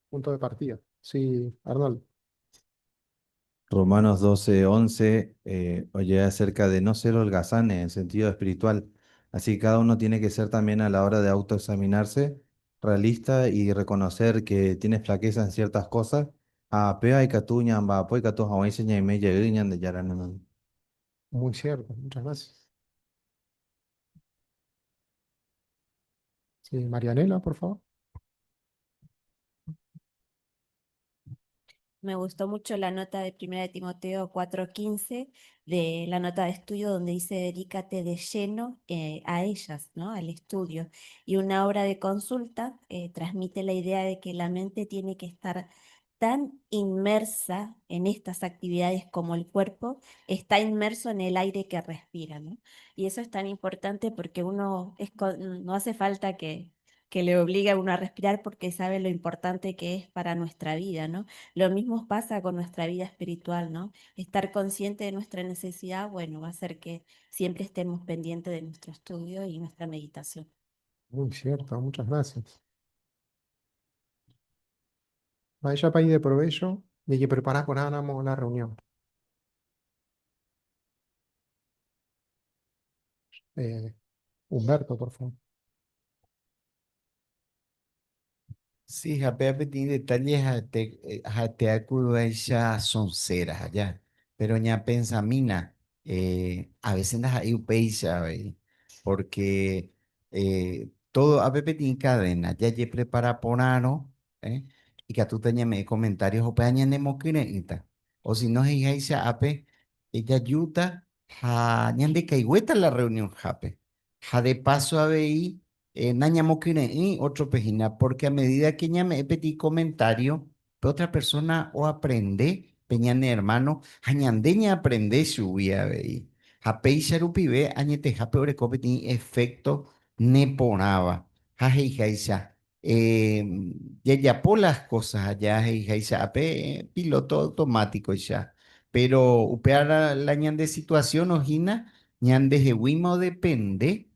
punto de partida. Sí, Arnold. Romanos 12, 11, oye acerca de no ser holgazanes en sentido espiritual. Así que cada uno tiene que ser también a la hora de autoexaminarse realista y reconocer que tiene flaqueza en ciertas cosas. Ha péva ikatu ñamba'apo ikatu hag̃uáicha ñaime jey Ñandejára nenói. Muy cierto, muchas gracias. Sí, Marianela, por favor. Me gustó mucho la nota de Primera de Timoteo 4:15, de la nota de estudio donde dice dedícate de lleno a ellas, ¿no? Al estudio. Y una obra de consulta transmite la idea de que la mente tiene que estar tan inmersa en estas actividades como el cuerpo está inmerso en el aire que respira, ¿no? Y eso es tan importante porque uno es con, no hace falta que le obligue a uno a respirar porque sabe lo importante que es para nuestra vida, ¿no? Lo mismo pasa con nuestra vida espiritual, ¿no? Estar consciente de nuestra necesidad, bueno, va a hacer que siempre estemos pendientes de nuestro estudio y nuestra meditación. Muy cierto, muchas gracias. Mba'éichapa ideprovécho jajeprepara porãramo la reunión. Humberto, por favor. Sí, ha péva peteĩ detalle ha'ete, ha'ete aku'yvaicha sonceras allá, pero ñapensamína, a veces ndaha'éi upéicha avei, porque todo ápe peteĩ cadena, jajeprepara porãrõ, ikatúta ñame'ẽ comentarios upéva ñanemokyre'ỹta, o si no he'iháicha ápe jajúta ha ñandekaiguéta la reunionhápe, ha de paso avei nañamokyre'ỹi ótrope hína, pórke a medida ke ñame'ẽ peteĩ komentário, pe ótra persóna oaprende pe ñane ermáno ha ñande ñaaprende chugui avei. Ha péicha rupive añetehápe oreko peteĩ efékto neporãva. Ha he'iháicha, jajapo las kósas aja he'iháicha ápe pilóto automátikoicha. Péro upéva la ñande situasión hína ñandeheguíma odepende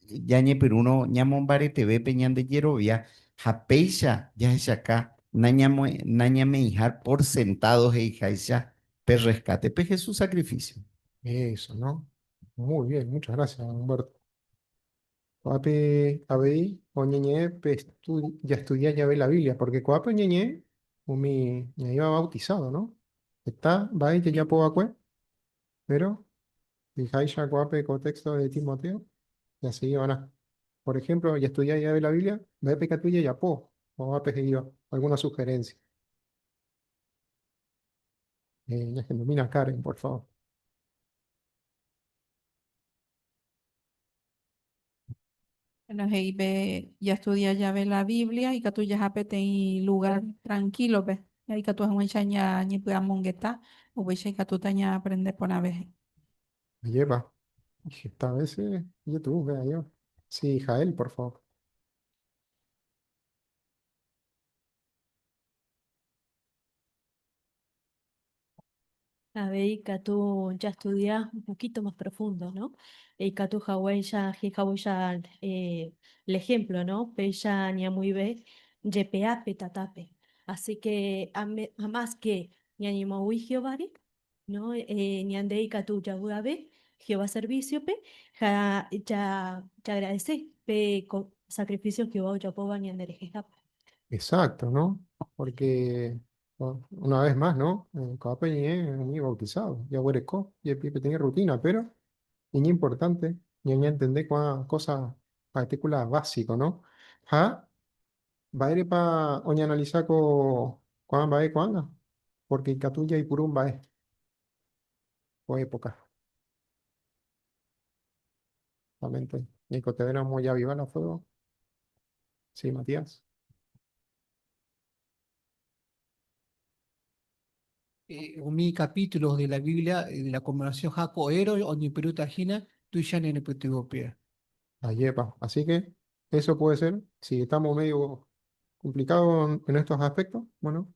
jañepyrũrõ ñamombareteve pe ñande jerovia. Ha péicha jahechaka nañame'ẽiha por sentado he'iháicha pe rescate, pe Jesús sacrificio. Eso, ¿no? Muy bien, muchas gracias, Humberto. Ko'ápe avei oñeñe'ẽ pe jastudia jave la Biblia, porque ko'ápe oñeñe'ẽ umi ñaĩva bautizado, ¿no? Heta mba'e jajapo va'ekue, pero he'iháicha ko'ápe ko texto de Timoteo, jasegi va'erã. Por ejemplo, jastudia jave la Biblia, mba'épa ikatu jajapo, ko'ápe he'íva alguna sugerencia. Ñahendumína Karen, por favor. Bueno, he'i pe jastudia jave la Biblia ikatu jaha peteĩ lugar tranquilo-pe, ikatu hag̃uáicha ñañepy'amongeta, upéicha ikatúta ñaaprende porãve. Lleva. Esta vez YouTube, vea yo. Sí, Jael, por favor. Avei ikatu jastudia un poquito más profundo, ¿no? Ikatu haguéicha he'ihaguéicha el ejemplo, ¿no? Péicha ñamoĩve jepe'ápe tatápe. Así que a más que ñañemoag̃ui Jehováre, ¿no? Ñande ikatu javy'ave Jehová servicio-pe ha jaagradece pe sacrificio Jehová ojapóva ñanderehehápe. Exacto, ¿no? Porque una vez más, ¿no? Ko'ápe ñe'ẽ umi bautizado, jaguereko jepi peteĩ rutina, pero iñimportante ñañantende ko'ã cosa partícula básico, ¿no? Ha mba'érepa oñeanalisa ko ko'ã mba'e ko'ág̃a? Porque ikatu jaipuru mba'e ko época. Justamente, ñaikotevẽramo javiva la fuego. Sí, Matías. Umi capítulos de la Biblia de la conmemoración Jacoero oñepyrũta hína tuicha ñanepytyvõpea. Ayepa. Así que eso puede ser, si estamos medio complicados en estos aspectos, bueno,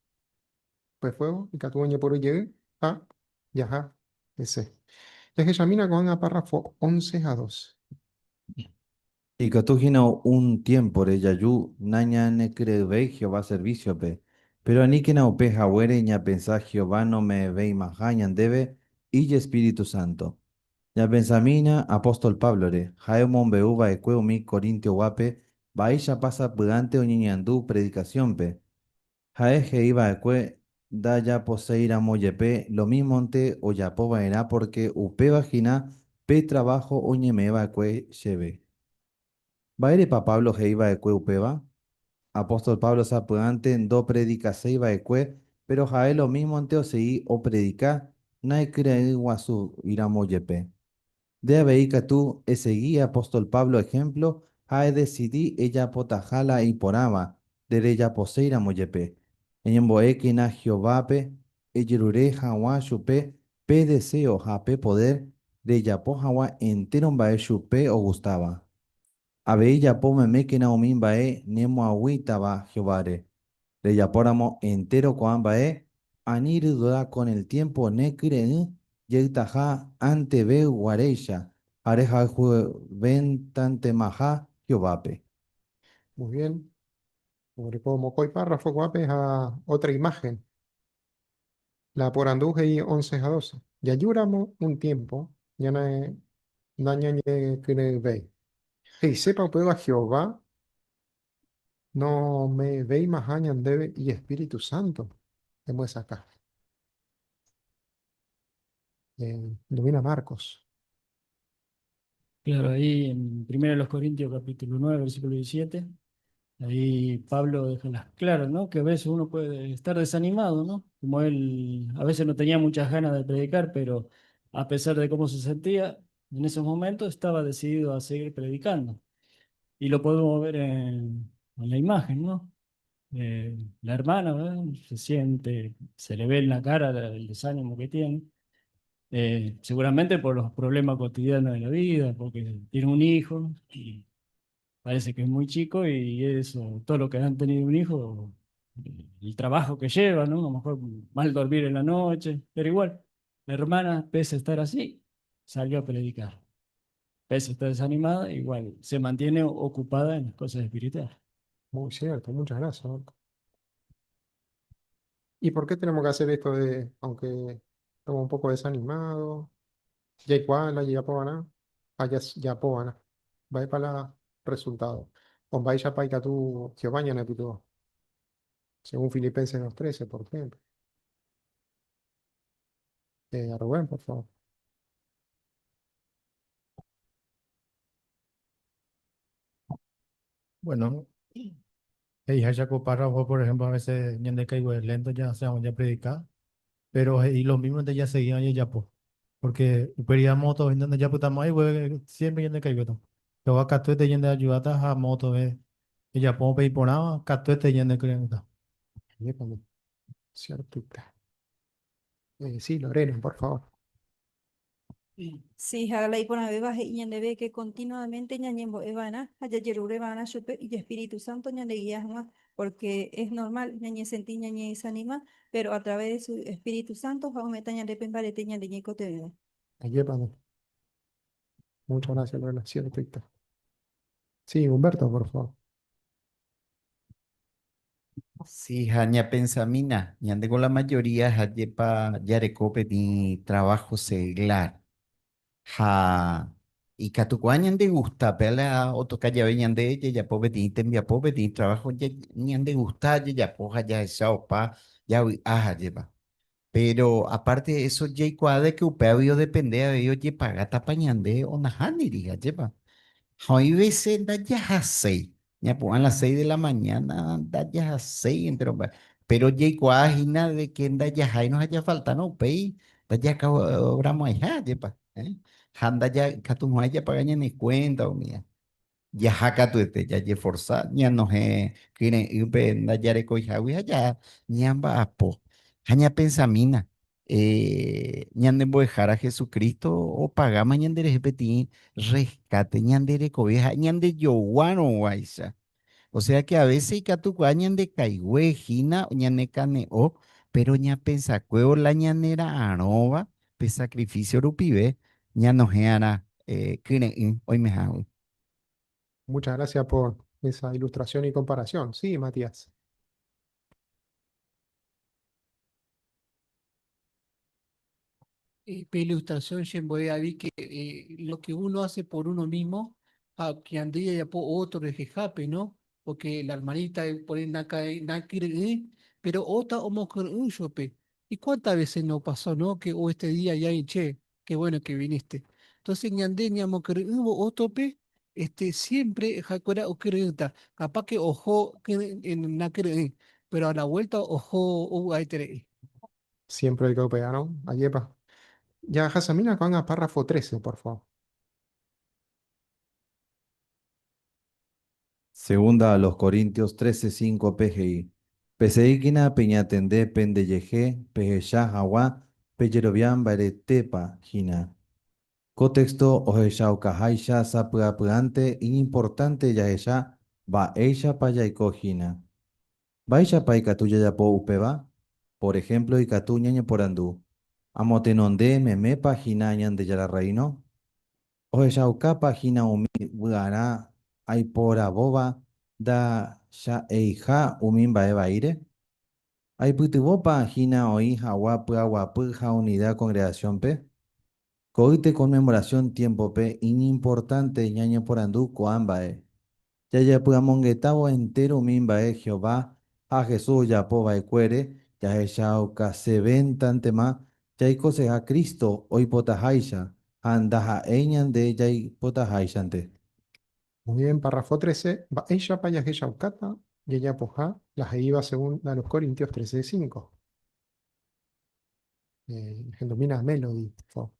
pues fuego, ikatu oñepyrũ jey, ha, jaha, hese. Jahechamína ko'ág̃a párrafo 11 ha 12. Ikatu hína un tiémpore jaju nañanekyre'ỹvéi Jehová servísiope. Péro aníkena upe haguére ñapensa Jehová nome'ẽveimaha ñandéve ijespíritu sánto. Ñapensamína apóstol Páblore, ha'e omombe'u va'ekue umi Corintioguápe mba'éichapa sapy'ánte oñeñandu predikasiónpe. Ha'e he'i va'ekue ndajaposéiramo jepe lomímonte ojapo va'erã pórke upéva hína pe traváho oñeme'ẽ va'ekue chéve. Mba'érepa Pablo he'i va'ekue upéva? Apóstol Pablo sapy'ánte ndopredikaséi va'ekue, péro ha'e lomímonte osegi opredika naikyre'ỹguasúiramo jepe. Nde avei katu esegi apóstol Pablo ehémplo ha edesidi ejapotaha la iporãva nde rejaposéiramo jepe. Eñembo'ékena Jehovápe ejerure hag̃ua chupe pe deséo ha pe podér rejapo hag̃ua entéro mba'e chupe ogustáva. Avei japo memékena umi mba'e nemoag̃uítava Jehováre. Rejapóramo entéro ko'ã mba'e, ani reduda kon el tiémpo ne kyre'ỹ jeytaha anteve guaréicha ha rehayhuvéntantemaha Jehovápe. Muy bien. Oguereko mokõi párrafo ko'ápe ha otra imagen. La porandu he'i once ha doce. Jajúramo un tiémpo nañañekyre'ỹvéi. He'isépa upéva Jehová nome'ẽveimaha ñandéve ijespíritu sánto? Emyesakã. Ilumina Marcos. Claro, ahí en 1 Corintios capítulo 9, versículo 17, ahí Pablo deja las claras, ¿no? Que a veces uno puede estar desanimado, ¿no? Como él a veces no tenía muchas ganas de predicar, pero a pesar de cómo se sentía, en esos momentos estaba decidido a seguir predicando. Y lo podemos ver en la imagen, ¿no? La hermana, ¿verdad? Se siente, se le ve en la cara el desánimo que tiene. Seguramente por los problemas cotidianos de la vida, porque tiene un hijo y parece que es muy chico y eso, todo lo que han tenido un hijo, el trabajo que lleva, ¿no? A lo mejor mal dormir en la noche, pero igual, la hermana, pese a estar así, salió a predicar. Pese a estar desanimada, igual se mantiene ocupada en las cosas espirituales. Muy cierto, muchas gracias. Marco. ¿Y por qué tenemos que hacer esto de, aunque estamos un poco desanimados? Ya igual, ya puedo allá ya puedo Va para resultado. O vaya para tu Jehová según Filipenses 2.13, por ejemplo. Rubén, por favor. Bueno, hija párrafo, por ejemplo, a veces ñande caigo lento, ya sea ya predicar, pero y los mismos de ya seguían y ya pues, porque pedía moto, donde ya pues ahí, güey, siempre ñande caigo. Pero acá tú te yendo ayudar a moto, ve, y ya puedo pedir por nada, acá tú te yendo creyendo. Cierto. Sí, Lorena, por favor. Sí, jala y por beba y ñande que continuamente ñañembo evana, haya vana chupe y Espíritu Santo ñande guía porque es normal ñañe sentí ñañe desanima, pero a través de su Espíritu Santo aumenta ñande pembarete ñande ñeco te viva. Muchas gracias, Lorena. Cierto. Sí, Humberto, por favor. Sí, jaña pensamina, ñande con la mayoría jayepa yarekope ni trabajo seglar. Ja, y katukuá ñande gusta, pela otoka llave ñande yapo peteĩ tembiapo peteĩ trabajo ñande gusta jajapo ha jahecha opa javy'a jajepa. Pero aparte de eso, jaikuaa de que upévagui odepende avei ojepagátapa ñande o nahániri jajepa. Ha oĩ veces ndajahaséi, ñapu'ã a las 6 de la mañana ndajahaséi entero mba'e. Pero jaikuaa hína de que ndajaháirõ ha jafaltárõ upéi ndajakabramo'ãiha jepa. Eh? Ha ndajakatumo'ãi japaga ñane cuenta umía. Jaha katuete, jajeforza, ñanohẽ kyre'ỹpe ndajarekoihágui ha jaha ñamba'apo. Ha ñapensamína, ñande mbo'ehára Jesucristo opagáma ñanderehe peteĩ rescate ñande rekove ha ñandejoguárõguáicha. O sea que a veces ikatukuaa ñandekaigue hína ñanekane'õ, pero ñapensakuévo la ñanera'arõva pe sacrificio rupive ñanohẽ'arã kyre'ỹ oimehágui. Muchas gracias por esa ilustración y comparación. Sí, Matías. Pe ilustración chembo'e avei que lo que uno hace por uno mismo, ha que ande jajapo otro rehehápe, ¿no? Porque la hermanita por ahí nakyre'ỹ, pero otra omokyre'ỹ chupe. ¿Y cuántas veces nos pasó, no? Que o este día ya, che, qué bueno que viniste. Entonces, ñande ñamokyre'ỹvo ótrope, siempre ha'ekuéra okyre'ỹta. Capaz que oho en nakyre'ỹ, pero a la vuelta oho ovy'aiterei. Siempre el que ¿no? Ayepa. Ya, Jasamina, con a párrafo 13, por favor. Segunda a los Corintios 13:5 PGI. Peseíkina peñatende pendeyehe pehecha hag̃ua pejerovia mbaretépa hína. Ko texto ohechaukaháicha sapy'apy'ánte iñimportánte jahecha mba'éichapa jaiko hína. Mba'éichapa ikatu jajapo upéva? Por ehémplo ikatu ñañeporandu, Amotenonde memépa hína Ñandejára Rréino? Ohechaukápa hína umi vy'arã aiporavóva ndacha'eiha umi mba'e vaíre? Aipytyvõpa hína oĩ hag̃ua py'aguapy ha unida kongregasiónpe? Ko'ýte Conmemoración tiémpope iñimportánte ñañeporandu ko'ã mba'e. Jajepy'amongetávo entéro umi mba'e Jehová ha Jesús ojapo va'ekuére, jahechaukasevéntantema jaikoseha Cristo oipotaháicha ha ndaha'éi ñande jaipotaháichante. Muy bien, párrafo 13. Mba'éichapa jahechaukáta jajapoha la he'íva segunda a los Corintios 13:5? Domina Melody, por favor.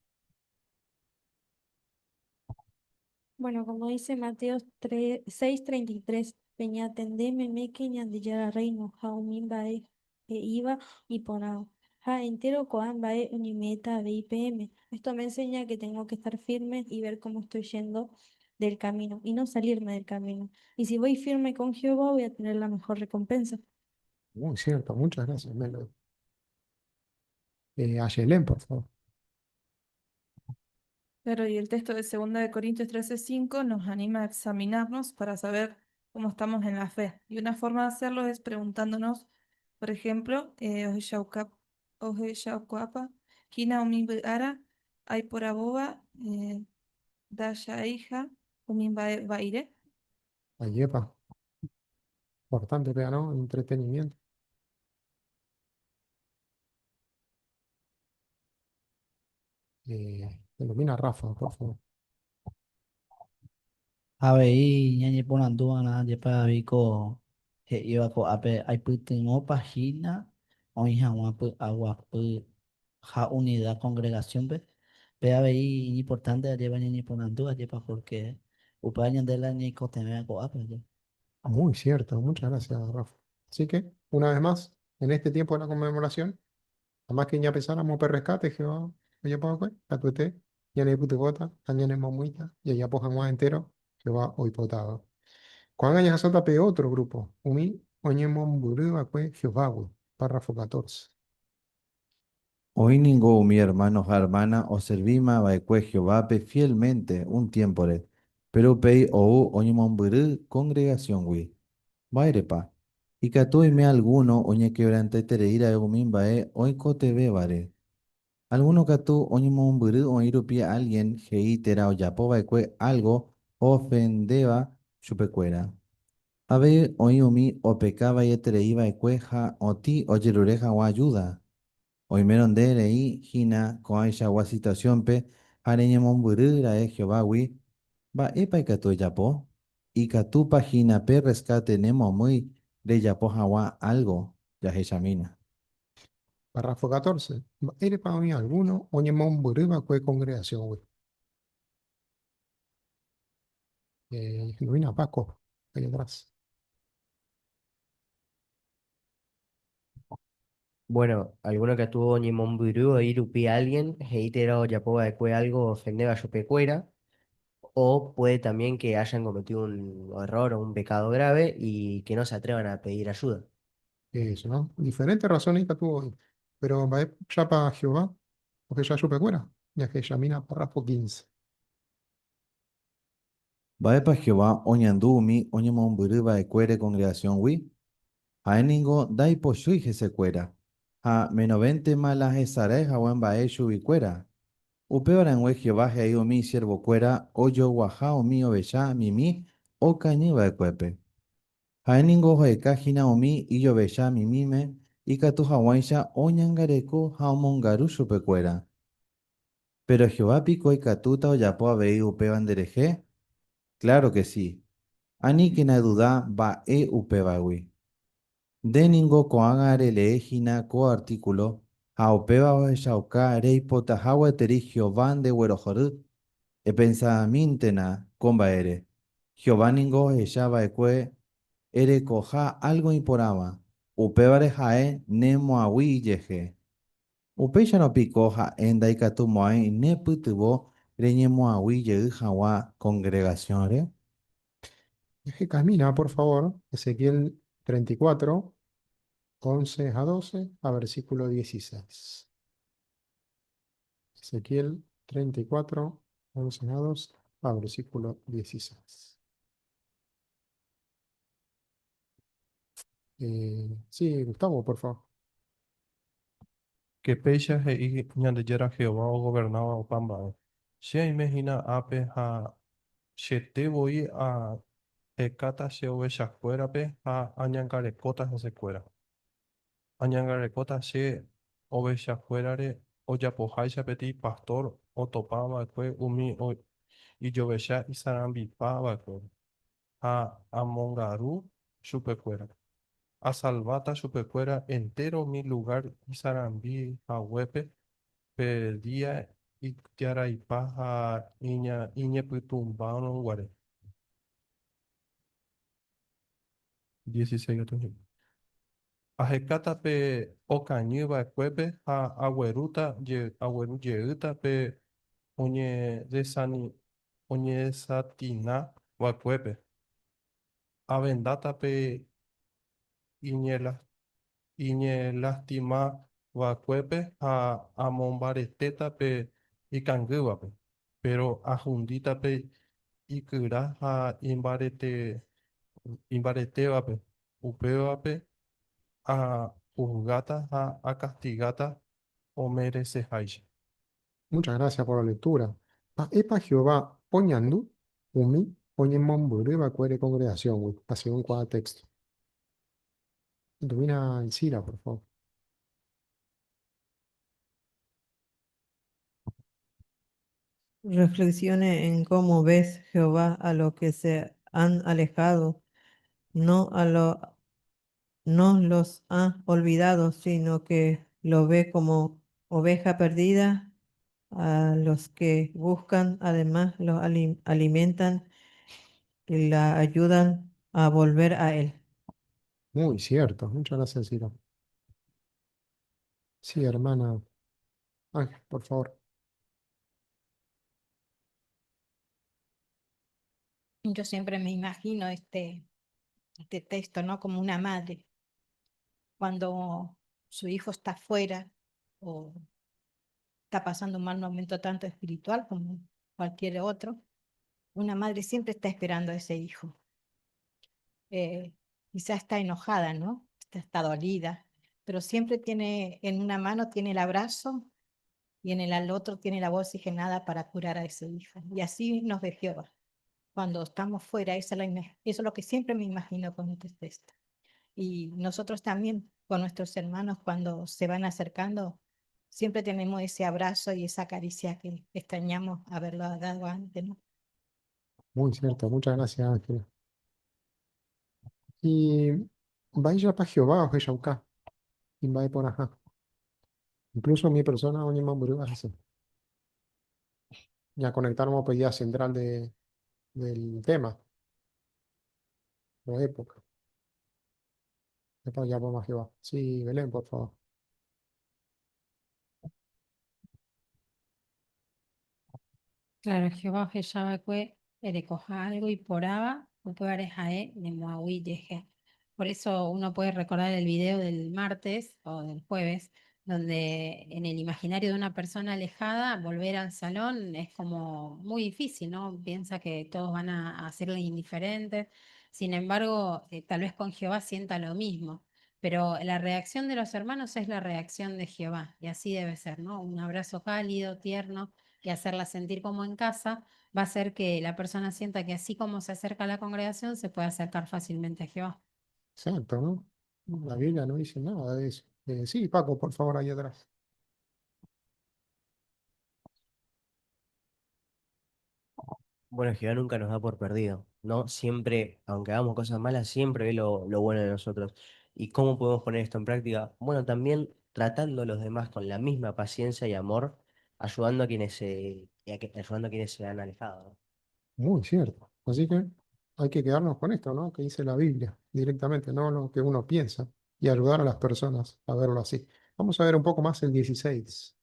Bueno, como dice Mateo 3, 6:33, Peñatende meméke Ñandejára Reino ha umi mba'e he'íva iporãva. Ha entero ko'ã mba'e oñeme'ẽta avei peẽme. Esto me enseña que tengo que estar firme y ver cómo estoy yendo del camino y no salirme del camino. Y si voy firme con Jehová, voy a tener la mejor recompensa. Muy cierto, muchas gracias, Melody. Ayelén, por favor. Claro, y el texto de 2 de Corintios 13:5 nos anima a examinarnos para saber cómo estamos en la fe. Y una forma de hacerlo es preguntándonos, por ejemplo, eh, ohechaukápa hína umi vy'ára aiporavóva eh, ndacha'eiha umi mba'e vaíre. Ajépa. Importante, vea, ¿no? Entretenimiento. Eh, ilumina Rafa, por favor. Avei ñañeporanduva'erã jepe avei ko he'íva ko'ápe aipytyvõpa hína oĩ hag̃ua py'aguapy ha unida congregación-pe. Pe avei iñimportánte ajépa ñañeporandu ajépa pórke upéva ñande la ñaikotevẽva ko'ápe ajépa. Muy cierto, muchas gracias, Rafa. Así que, una vez más, en este tiempo de la conmemoración, Además que ñapensáramo pe rescate Jehová ojapova'ekue, katuete ñaneipytyvõta ha ñanemomýita jajapo hag̃ua entéro Jehová oipotáva. Ko'ág̃a jahasáta pe ótro grúpo, umi oñemombyryva'ekue Jehovágui, párrafo 14. Oĩ ningo umi ermáno ha ermána oservíma va'ekue Jehovápe fiélmente un tiémpore, péro upéi ou oñemombyry kongregasióngui. Mba'érepa? Ikatu oime algúno oñekevrantaiterei ra'e umi mba'e oikotevẽvare. Algúno katu oñemombyry oĩ rupi álgien he'i térã ojapo va'ekue álgo oofendéva chupekuéra. Avei oĩ umi opeka vaieterei va'ekue ha otĩ ojerure hag̃ua ajúda. Oimérõ nde reĩ hína ko'ãichagua situasiónpe ha reñemombyry ra'e Jehovágui, mba'épa ikatu ejapo? Ikatúpa hína pe rreskáte nemomýi rejapo hag̃ua álgo? Jahechamína. Párrafo 14. Mba'érepa oĩ algúno oñemombyry va'ekue kongregasióngui? Eh, Genuina Paco, ahí atrás. Bueno, alguno que tuvo ñemombyry oĩ rupi alguien, he'i térã ojapo va'ekue algo ofendéva chupekuéra, o puede también que hayan cometido un error o un pecado grave y que no se atrevan a pedir ayuda. Eso, ¿no? Diferentes razones ikatu oĩ. Pero mba'éichapa Jehová ohecha chupekuéra? Jahechamína párrafo 15. Mba'épa Jehová oñandu umi oñemombyry va'ekuére kongregasióngui? Ha'e ningo ndaipochýi hesekuéra, ha menovéntema la hesarái hague mba'e chuguikuéra. Upéva rangue Jehová he'i umi isiervokuéra ojoguaha umi ovecha mimi okañy va'ekuépe. Ha'e ningo oheka hína umi ijovecha mimíme ikatu haguãicha oñangareko ha omongaru chupekuéra. Péro Jehová piko ikatúta ojapo avei upéva nderehe? Kláro ke si! Aníkena eduda mba'e upévagui. Nde ningo ko'ág̃a relee hína ko artíkulo ha upéva ohechauka reipotaha gueteri Jehová ndeguerohory. Epensamíntena ko mba'ére. Jehová ningo ohecha va'ekue erekoha álgo iporãva, upévare ha'e nemoag̃ui ijehe. Upéicharõ piko ha'e ndaikatumo'ãi nepytyvõ reñemoag̃ui jey hag̃ua kongregasiónre? Ehekamína, por favor, Ezequiel 34, 11 ha 12 ha versículo 16. Ezequiel 34, 11 ha 12 ha versículo 16. Eh, sí, Gustavo, por favor. Che péicha he'i Ñandejára Jehová ogovernáva opa mba'e. Che aime hína ápe ha chete voi ahekáta che ovechakuérape ha añangarekóta hesekuéra. Añangarekóta che ovechakuérare ojapoháicha peteĩ pastór otopa va'ekue umi ijovecha isarambipa va'ekuére. Ha amongaru chupekuéra. Asalváta chupekuéra entéro umi lugár isarambi haguépe pe día ijaraipa ha iñepytũmbárõ guare. 16 katu he'i. Ahekáta pe okañy va'ekuépe ha aguerúta agueru jeýta pe oñedesatina va'ekuépe. Avendáta pe iñelastima va'ekuépe ha amombaretéta pe ikangývape, péro ahundíta pe ikyra ha imbarete. Imbaretévape, upévape ahusgáta ha akastigáta omereseháicha. Muchas gracias por la lectura. Mba'épa Jehová oñandu umi oñemombyry va'ekuére congregación-gui? Asegún ko'ã texto. Ilumina Alcira, por favor. Reflexione en cómo ves Jehová a los que se han alejado, no a lo, no los ha olvidado, sino que lo ve como oveja perdida, a los que buscan, además los alimentan y la ayudan a volver a él. Muy cierto, muchas gracias, Cira. Sí, hermana Ángel, por favor. Yo siempre me imagino este texto, ¿no? Como una madre, cuando su hijo está fuera o está pasando un mal momento tanto espiritual como cualquier otro, una madre siempre está esperando a ese hijo. Quizá está enojada, ¿no? Está dolida, pero siempre tiene en una mano tiene el abrazo y en el otro tiene la voz oxigenada para curar a ese hijo. Y así nos ve Jehová. Cuando estamos fuera, eso es lo que siempre me imagino con este texto. Y nosotros también, con nuestros hermanos, cuando se van acercando, siempre tenemos ese abrazo y esa caricia que extrañamos haberlo dado antes, ¿no? Muy cierto, muchas gracias, Ángela. Y mba'éichapa Jehová ohechauka imba'eporãha. Incluso mi persona oñemombyry hese. Ya conectarnos pues ya central del tema. O época. Ya vamos a Jehová. Sí, Belén, por favor. Claro, Jehová ohechava'ekue erekoha algo iporãva upévare ha'e nemoag̃ui jehe. Por eso uno puede recordar el video del martes o del jueves, donde en el imaginario de una persona alejada, volver al salón es como muy difícil, ¿no? Piensa que todos van a hacerle indiferentes. Sin embargo, tal vez con Jehová sienta lo mismo. Pero la reacción de los hermanos es la reacción de Jehová, y así debe ser, ¿no? Un abrazo cálido, tierno, y hacerla sentir como en casa, va a hacer que la persona sienta que así como se acerca a la congregación, se puede acercar fácilmente a Jehová. Exacto, ¿no? La Biblia no dice nada de eso. Sí, Paco, por favor, ahí atrás. Bueno, Jehová nunca nos da por perdido, ¿no? Siempre, aunque hagamos cosas malas, siempre ve lo bueno de nosotros. ¿Y cómo podemos poner esto en práctica? Bueno, también tratando a los demás con la misma paciencia y amor, ayudando a quienes se, y a que, ayudando a quienes se han alejado, ¿no? Muy cierto. Así que hay que quedarnos con esto, ¿no? Que dice la Biblia directamente, no lo que uno piensa, y ayudar a las personas a verlo así. Vamos a ver un poco más el 16.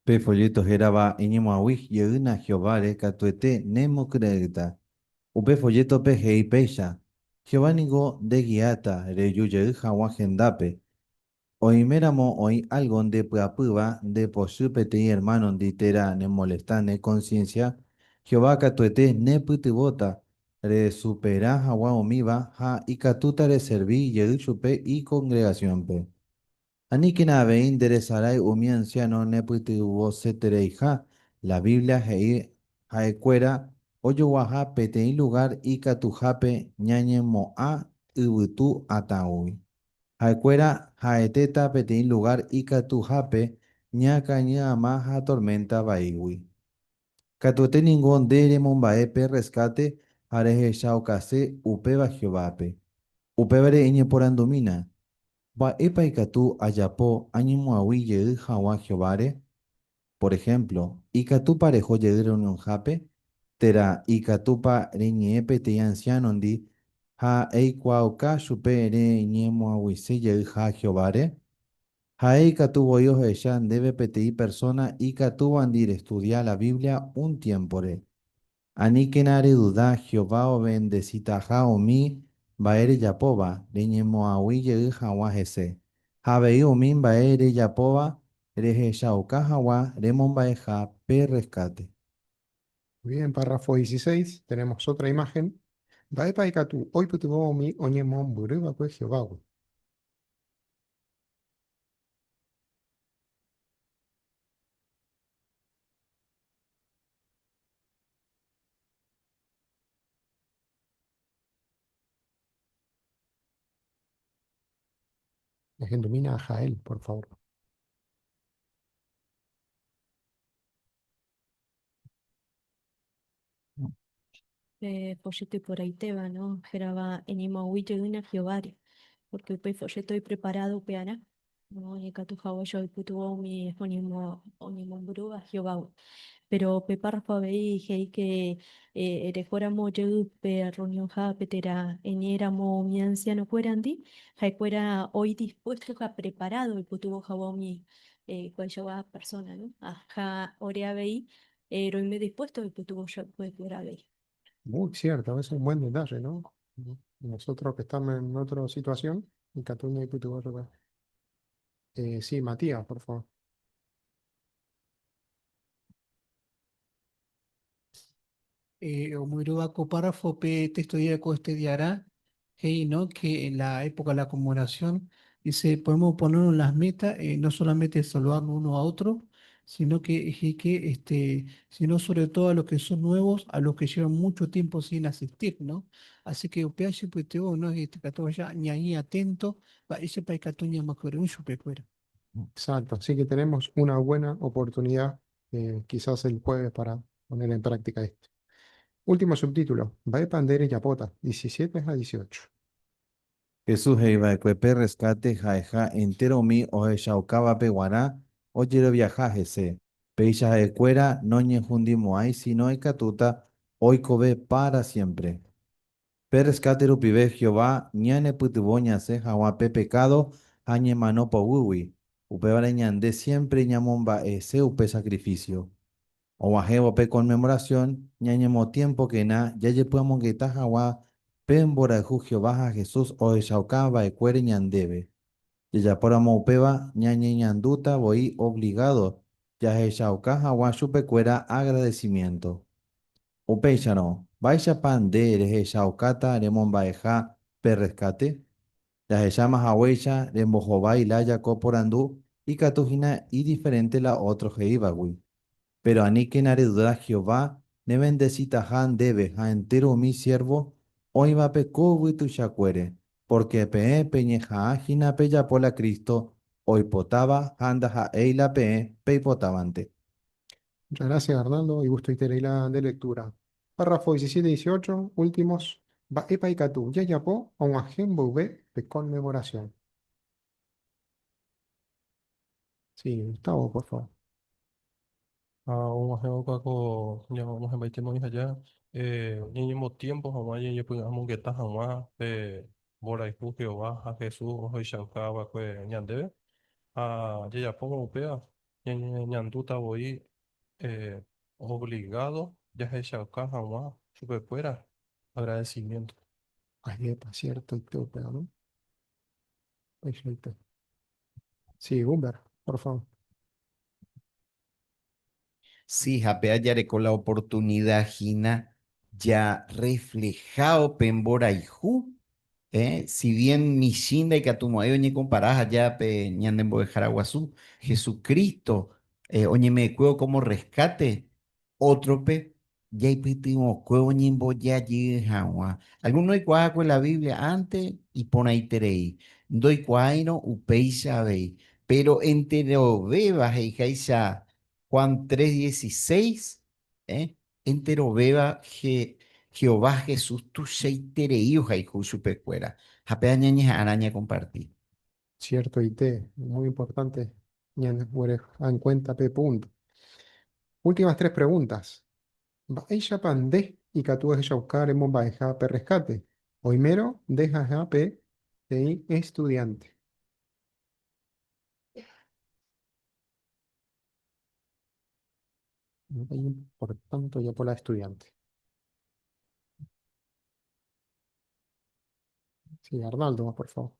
Pe folleto hérava Eñemoag̃ui jeýna Jehováre katuete nemokyre'ỹta. Upe follétope he'i péicha, Jehová ningo ndegiáta reju jey hag̃ua hendápe. Oiméramo oĩ álgo ndepy'apýva ndepochy peteĩ ermánondi térã nemolesta ne konsiénsia, Jehová katuete nepytyvõta resupera hag̃ua umíva ha ikatúta reservi jey chupe ikongregasiónpe. Aníkena avei nderesarái umi ansiáno nepytyvõsetereiha, la Biblia he'i ha'ekuéra ojoguaha peteĩ lugár ikatuhápe ñañemo'ã yvytu atãgui. Ha'ekuéra ha'etéta peteĩ lugár ikatuhápe ñakañy ama ha torménta vaígui. Katuete ningo nde remomba'e pe rreskáte ha rehechaukase upéva Jehovápe. Upévare eñeporandumína, Mba'épa ikatu ajapo añemoag̃ui jey hag̃ua Jehováre? Por ehémplo, ikatúpa reho jey rreunionhápe? Térã ikatúpa reñe'ẽ peteĩ ansiánondi ha eikuaauka chupe reñemoag̃uise jeyha Jehováre? Ha'e ikatu voi ohecha ndéve peteĩ persóna ikatúvandi restudia la Biblia un tiémpore. Aníkena reduda Jehová ovendesitaha umi mba'e rejapóva reñemoag̃ui jey hag̃ua hese, ha avei umi mba'e rejapóva rehechauka hag̃ua remomba'eha pe rreskáte. Bien, párrafo 16, tenemos otra imagen. Mba'épa ikatu oipytyvõ umi oñemombyry va'ekue Jehovágui? Ehendumína a Jael, por favor. Pe folleto iporãitéva, no? Hérava Eñemoag̃ui jeýna Jehováre, porque upe folleto ipreparado upearã, no? Oñekatu haguéicha oipytyvõ umi oñemombyrúva Jehovágui. Péro pe párrafo avei he'i ke erehóramo jey pe rreunionhápe térã eñe'ẽramo umi ansianokuérandi, ha'ekuéra oĩ dispuesto ha preparado oipytyvõ hag̃ua umi kuaichagua persóna, no? Ha ore avei roime dispuesto oipytyvõ chupekuéra avei. Muy cierto, es un buen detalle, ¿no? Nosotros que estamos en otra situación, ikatu ñaipytyvõ chupe. Sí, Matías, por favor. Omoirũva ko párrafo pe texto ojejapo he'i, ¿no? Que en la época de la conmemoración, dice, podemos ponernos las metas, no solamente saludarnos uno a otro, sino que, que sino sobre todo a los que son nuevos, a los que llevan mucho tiempo sin asistir, ¿no? Así que upéva chepytyvõ, ¿no? Ikatu ya ñaĩ atento, mba'éichapa ikatu ñamokyre'ỹ chupekuéra. Exacto, así que tenemos una buena oportunidad quizás el jueves para poner en práctica esto. Último subtítulo, Mba'épa nde rejapóta, 17 a 18. Jesús he'i va'ekue pe rreskáte ha'eha entéro umi ohechaukávape guarã ojeroviaha hese. Péicha ha'ekuéra noñehundimo'ãi síno ikatúta oikove pára siémpre. Pe rreskáte rupive Jehová ñanepytyvõ ñasẽ hag̃ua pe pekádo ha ñemano poguýgui, upévare ñande siémpre ñamomba'ese upe sakrifísio. Og̃uahẽvo pe Conmemoración, ñañemotiémpokena jajepy'amongeta hag̃ua pe mborayhu Jehová ha Jesús ohechauka va'ekuére ñandéve. Jajapóramo upéva, ñañeñandúta voi ovligádo jahechauka hag̃ua chupekuéra agradesimiénto. Upéicharõ, mba'éichapa nde rehechaukáta remomba'eha pe rreskáte? Jahecháma haguéicha rembohovái lája ko porandu ikatu hína idiferénte la ótro he'ívagui. Péro aníkena reduda Jehová nevendesitaha ndéve ha entéro umi siérvo oĩvape ko yvy tuichakuére, pórke peẽ peñeha'ã hína pejapo la Cristo oipotáva ha ndaha'éi la peẽ peipotávante. Muchas gracias, Arnaldo, y gustoiterei la de lectura. Párrafo 17 y 18, últimos. Mba'épa ikatu jajapo og̃uahẽ mboyve pe Conmemoración? Sí, Gustavo, por favor. Ha og̃uahẽvo ko ñamohembaite oĩ aja ñañemotiémpo hag̃ua ñañepy'amongeta hag̃ua pe mborayhu Jehová ha Jesús ohechauka va'ekue ñandéve. Ha jajapóma upéva ñañeñandúta voi obligado jahechauka hag̃ua chupekuéra agradecimiento. Ajépa, ciertoite upéva, no? Peichaite. Sí, Gumber, por favor. Sí, ha péa jareko la oportunida hína jarreflejáo pe mborayhu, eh, si bien michĩ ndaikatumo'ãi oñekompara aja pe ñande Mbo'ehára Guasu, Jesucristo, eh, oñeme'ẽkuévo como rescate ótrope jaipytyvõkuévo oñembojajy hag̃ua. Algúno oikuaákue la Biblia ánte iporãiterei, ndoikuaáirõ upéicha avei. Péro enterovéva he'iháicha Juan 3:16, enterovéva Jehová Jesús tuichaiterei ohayhu chupekuéra ha péva ñañeha'ãrã ñakomparti. Ciertoite, muy importante ñaneguereja en cuenta pe punto. Últimas tres preguntas. Mba'éichapa nde ikatu ehechauka remomba'eha pe rescate? Oimérõ nde ha'eha pe peteĩ estudiante. Por tanto, ya por la estudiante. Sí, Arnaldo, por favor.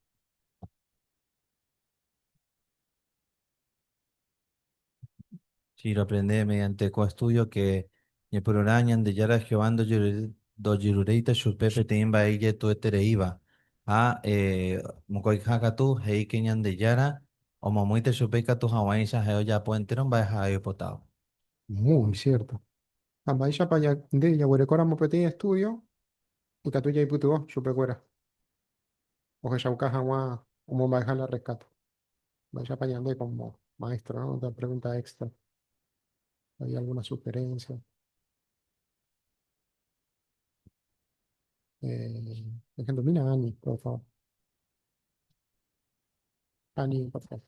Sí, lo aprende mediante coestudio que ñepyrũrã Ñandejára Jehová Ndojeruréita chupe peteĩ mba'e ijetu'uetereíva ha mokõiha katu he'íke Ñandejára omomýita chupe ikatu hag̃uáicha ha'e ojapo entéro mba'e ha'e oipotáva. Muy cierto. Ha mba'éichapa nde jaguerekóramo peteĩ estudio, ikatu jaipytyvõ chupekuéra ohechauka hag̃ua omomba'eha la rescate. Mba'éichapa ñande como maestro, ¿no? Otra pregunta extra. ¿Hay alguna sugerencia? Ejemplo, mira Ani, por favor. Ani, por favor.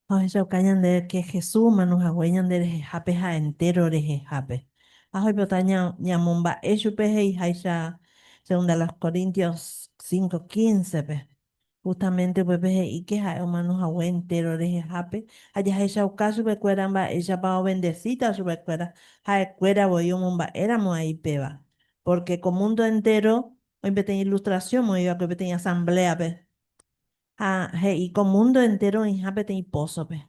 Ohechauka ñande que Jesús omano hague ñande rehehápe ha entéro rehehápe. Ha oipota ñamomba'e chupe he'iháicha Segunda a los Corintios 5:15-pe. Justamente upépe he'i que ha'e omano hague entéro rehehápe ha jahechauka chupekuéra mba'éichapa obendecíta chupekuéra ha'ekuéra voi omomba'éramo ai péva. Porque ko mundo entero oĩ peteĩ ilustración oĩva'ekue peteĩ asamblea-pe. Ha he'i ko mundo entero oĩha peteĩ pósope.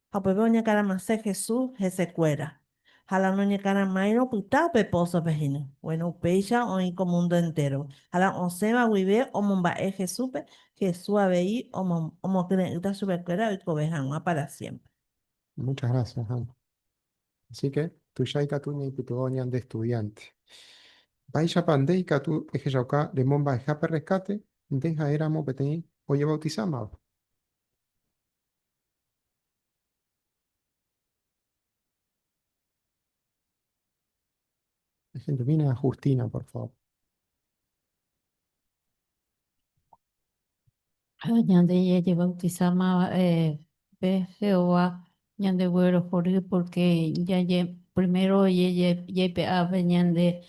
Ha upépe oñekaramase Jesús hesekuéra. Ha la noñekaramáirõ opyta upe pósope hína. Bueno, upéicha oĩ ko mundo entero. Ha la osẽva guive omomba'e Jesúspe, Jesús avei omokyre'ỹta chupekuéra oikove hag̃ua para siempre. Muchas gracias, Ana. Así que tuicha ikatu ñaipytyvõ ñande estudiante. Mba'éichapa nde ikatu ehechauka remomba'eha pe rescate nde ha'éramo peteĩ ojebautisámava? Ehendumína a Justina, por favor. Ha ñande jajebautisáma pe Jehová ñandeguerohory porque jaje primero jaipe'a pe ñande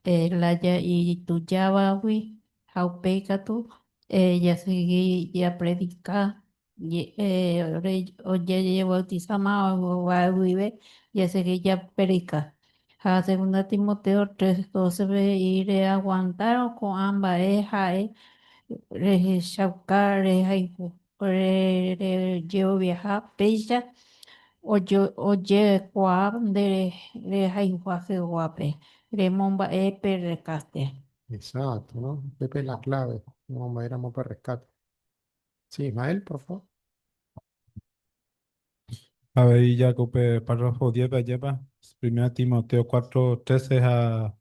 laya itujávagui ha upéi katu jasegi japredika Ojebautisáma guive jasegi japredika. Ha segunda Timoteo 3:12-pe he'i reaguantárõ ko'ã mba'e ha'e rehechauka rejeroviaha péicha ojekuaa nde rehayhuha Jehovápe remomba'e pe rescate. Exacto, ¿no? Upépe la clave, omomba'éramo pe rescate. Sí, Ismael, por favor. Avei Jacob pe párrafo 10-pe ajépa, Primera Timoteo 4, 13 ha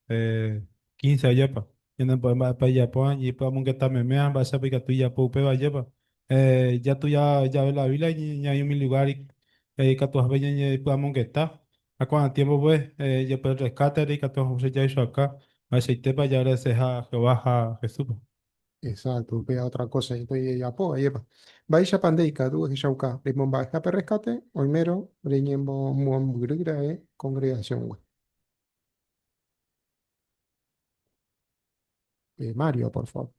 15 ajépa. Ñanembo'e mba'épa ijapo ha ñaipy'amongeta meme ha mba'éichapa ikatu ijapo upéva ajépa. Jatuja jave la Biblia ñaĩ umi lugar ikatuhápe ñañepy'amongeta. Ha ko'ã tiempo-pe jepe rescate-re ikatu hag̃ua jahechuaka mba'eichaitépa jaagradeceha Jehová ha Jesús-pe. Exacto, upéva otra cosa ejapo, ajépa. Mba'éichapa nde ikatu ehechauka remomba'eha pe rescate oimérõ reñemombyrýra'e congregación-gui. Mario, por favor.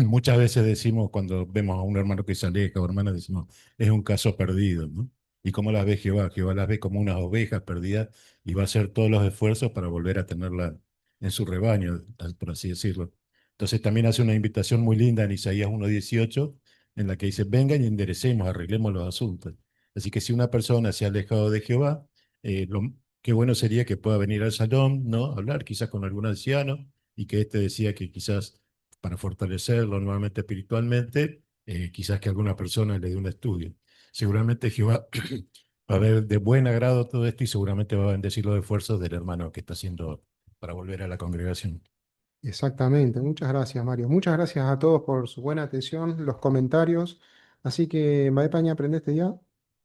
Muchas veces decimos, cuando vemos a un hermano que se aleja o hermana, decimos, es un caso perdido, ¿no? ¿Y cómo las ve Jehová? Jehová las ve como unas ovejas perdidas y va a hacer todos los esfuerzos para volver a tenerla en su rebaño, por así decirlo. Entonces también hace una invitación muy linda en Isaías 1:18, en la que dice, vengan y enderecemos, arreglemos los asuntos. Así que si una persona se ha alejado de Jehová, qué bueno sería que pueda venir al salón, ¿no? Hablar quizás con algún anciano, y que éste decía que quizás para fortalecerlo nuevamente espiritualmente, quizás que alguna persona le dé un estudio. Seguramente Jehová va a ver de buen agrado todo esto y seguramente va a bendecir los esfuerzos del hermano que está haciendo para volver a la congregación. Exactamente, muchas gracias, Mario. Muchas gracias a todos por su buena atención, los comentarios. Así que, mba'épa ñaaprende este día,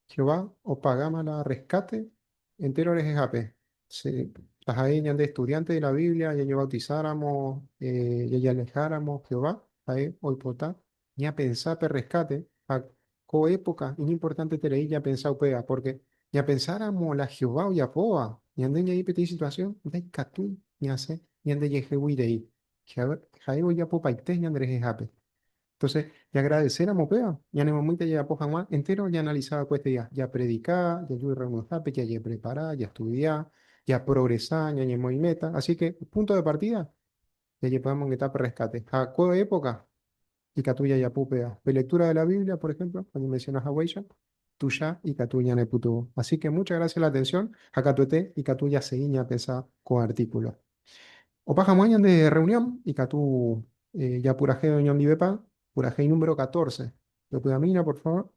Jehová opagáma la rescate entero rehehápe. Sí, taha'e ñande estudiante de la Biblia, jajebautizáramo, jajealejáramo Jehová, ha'e oipota ñapensa pe rescate ha ko época iñimportanteterei ñapensa upéva, porque ñapensáramo la Jehová ojapóva, ñande ñaĩ peteĩ situación ndaikatúi ñasẽ ñandejehegui rei. Ha'e ojapopaite ñanderehehápe. Entonces, jaagradecéramo upéva, ñanemomýita jajapo hag̃ua entero ñaanalizaba ko este día. Japredika, jaju reunionhápe, jajeprepara, jastudia, japrogresa, ñañemoĩ meta. Así que, punto de partida, jajepy'amongeta pe rescate. Ha ko época, ikatu jajapo upéva. Pe lectura de la Biblia, por ejemplo, cuando mencionas a Weisha. tuicha ikatu ñanepytyvõ. Así que muchas gracias la atención ha katuete ikatu jasegi ñapensa ko artículo. Opa hag̃ua ñande reunión ikatu japurahéi oñondivepa, purahéi número 14. Pepy'amína, por favor.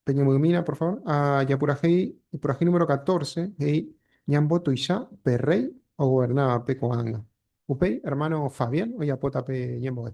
Peñemyimína, por favor. A japurahéi, purahéi número 14, he'i ñambotuicha pe rey ogobernáva pe ko'ág̃a. Upéi, hermano Fabián ojapóta pe ñembo'e.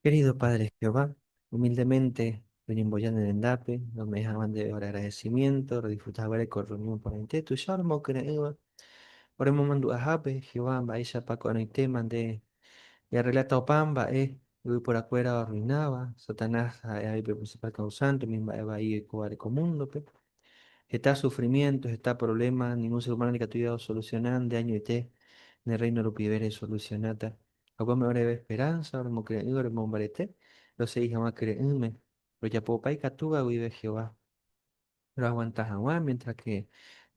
Querido Padre Jehová, humildemente roñemboja ne rendápe, rome'ẽ hag̃ua ndéve ore agradecimiento, rodisfruta haguére ko reunión porãite tuicha romokyre'ỹva, oremomandu'ahápe Jehová mba'éichapa ko'ẽrõitéma nde jarreglata opa mba'e yvyporakuéra oarruináva, Satanás ha'e avei pe principal causante umi mba'e vai oikóvare ko múndope. Heta sufrimiento, heta problema, ningún ser humano ndaikatúiva osoluciona, nde añoite ne Reino rupive resolucionáta. Ha upépe oreve esperanza, oremokyre'ỹ, oremombarete, rosegi hag̃ua kyre'ỹme, rojapo opa ikatúva guive Jehová roaguanta hag̃ua, mientras que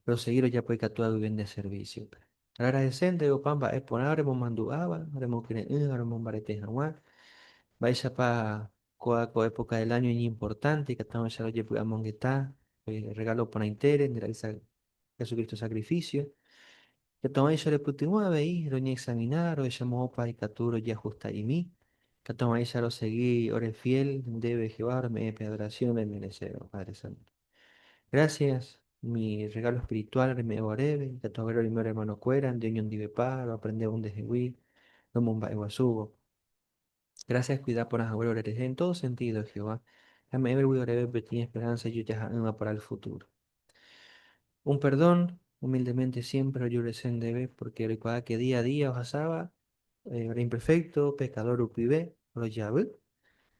rosegi rojapo ikatúva guive nde servicio-pe. Roagradece ndéve opa mba'e porã oremomandu'áva, oremokyre'ỹ ha oremombarete hag̃ua. Mba'éichapa kóa ko época del año iñimportante ikatu hag̃uáicha rojepy'amongeta pe regalo porãitére nde ra'y Jesucristo sacrificio. Ikatu repytyvõ avei roñeexamina rohecha moõpa ikatu rojeajusta'imi. Ikatu hag̃uáicha rosegi ore fiel ndéve Jehová rome'ẽ pe adoración remerecéva, Padre Santo. Gracias mi regalo espiritual reme'ẽva oréve, ikatu haguére roime ore hermanokuéra nde oñondivepa roaprendévo ndehegui romomba'eguasúvo. Gracias cuida porã haguére orerehe en todo sentido, Jehová. Ame'ẽvegui oréve peteĩ esperanza ijojaha'ỹva para el futuro. Un perdón, humildemente siempre rojerurese ndéve, porque roikuaa que día a día ohasáva eh, ore imperfecto, pecador rupive, rojavy,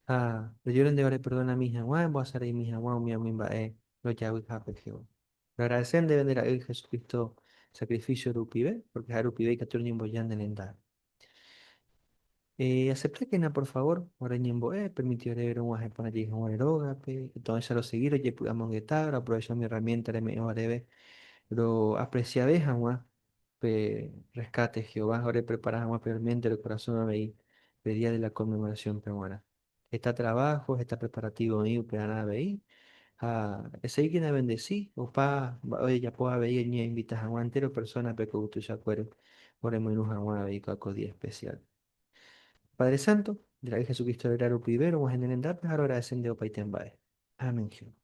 ha rojerure ndéve oreperdonami hag̃ua, embohasareimi hag̃ua umi umi mba'e rojavyhápe, Jehová. Roagradece ndéve nde Ra'y Jesucristo sacrificio rupive, porque ha'e rupive ikatu roñemboja ne rendápe. Eh, aceptákena por favor, ore ñembo'e, permiti oréve rog̃uahẽ porã jey hag̃ua ore rógape, to'ẽcha rosegi rojepy'amongeta, roaprovecha umi herramienta reme'ẽva oréve roapreciave hag̃ua pe rescate Jehová oreprepara hag̃ua peormente ore korasõ avei pe día de la Conmemoración-pe g̃uarã. Heta trabajo, heta preparativo oĩ upearã avei, ha esegíkena ebendeci opa mba'e ojejapo avei oñeinvita hag̃ua entéro persónape ko yvy tuichakuére oremoirũ hag̃ua avei ko ko día espesiál. Padre Santo, nde Ra'y Jesucristo réra rupive rog̃uahẽ ne rendápe ha roagradece nde opaite mba'e. Amén, Jehová.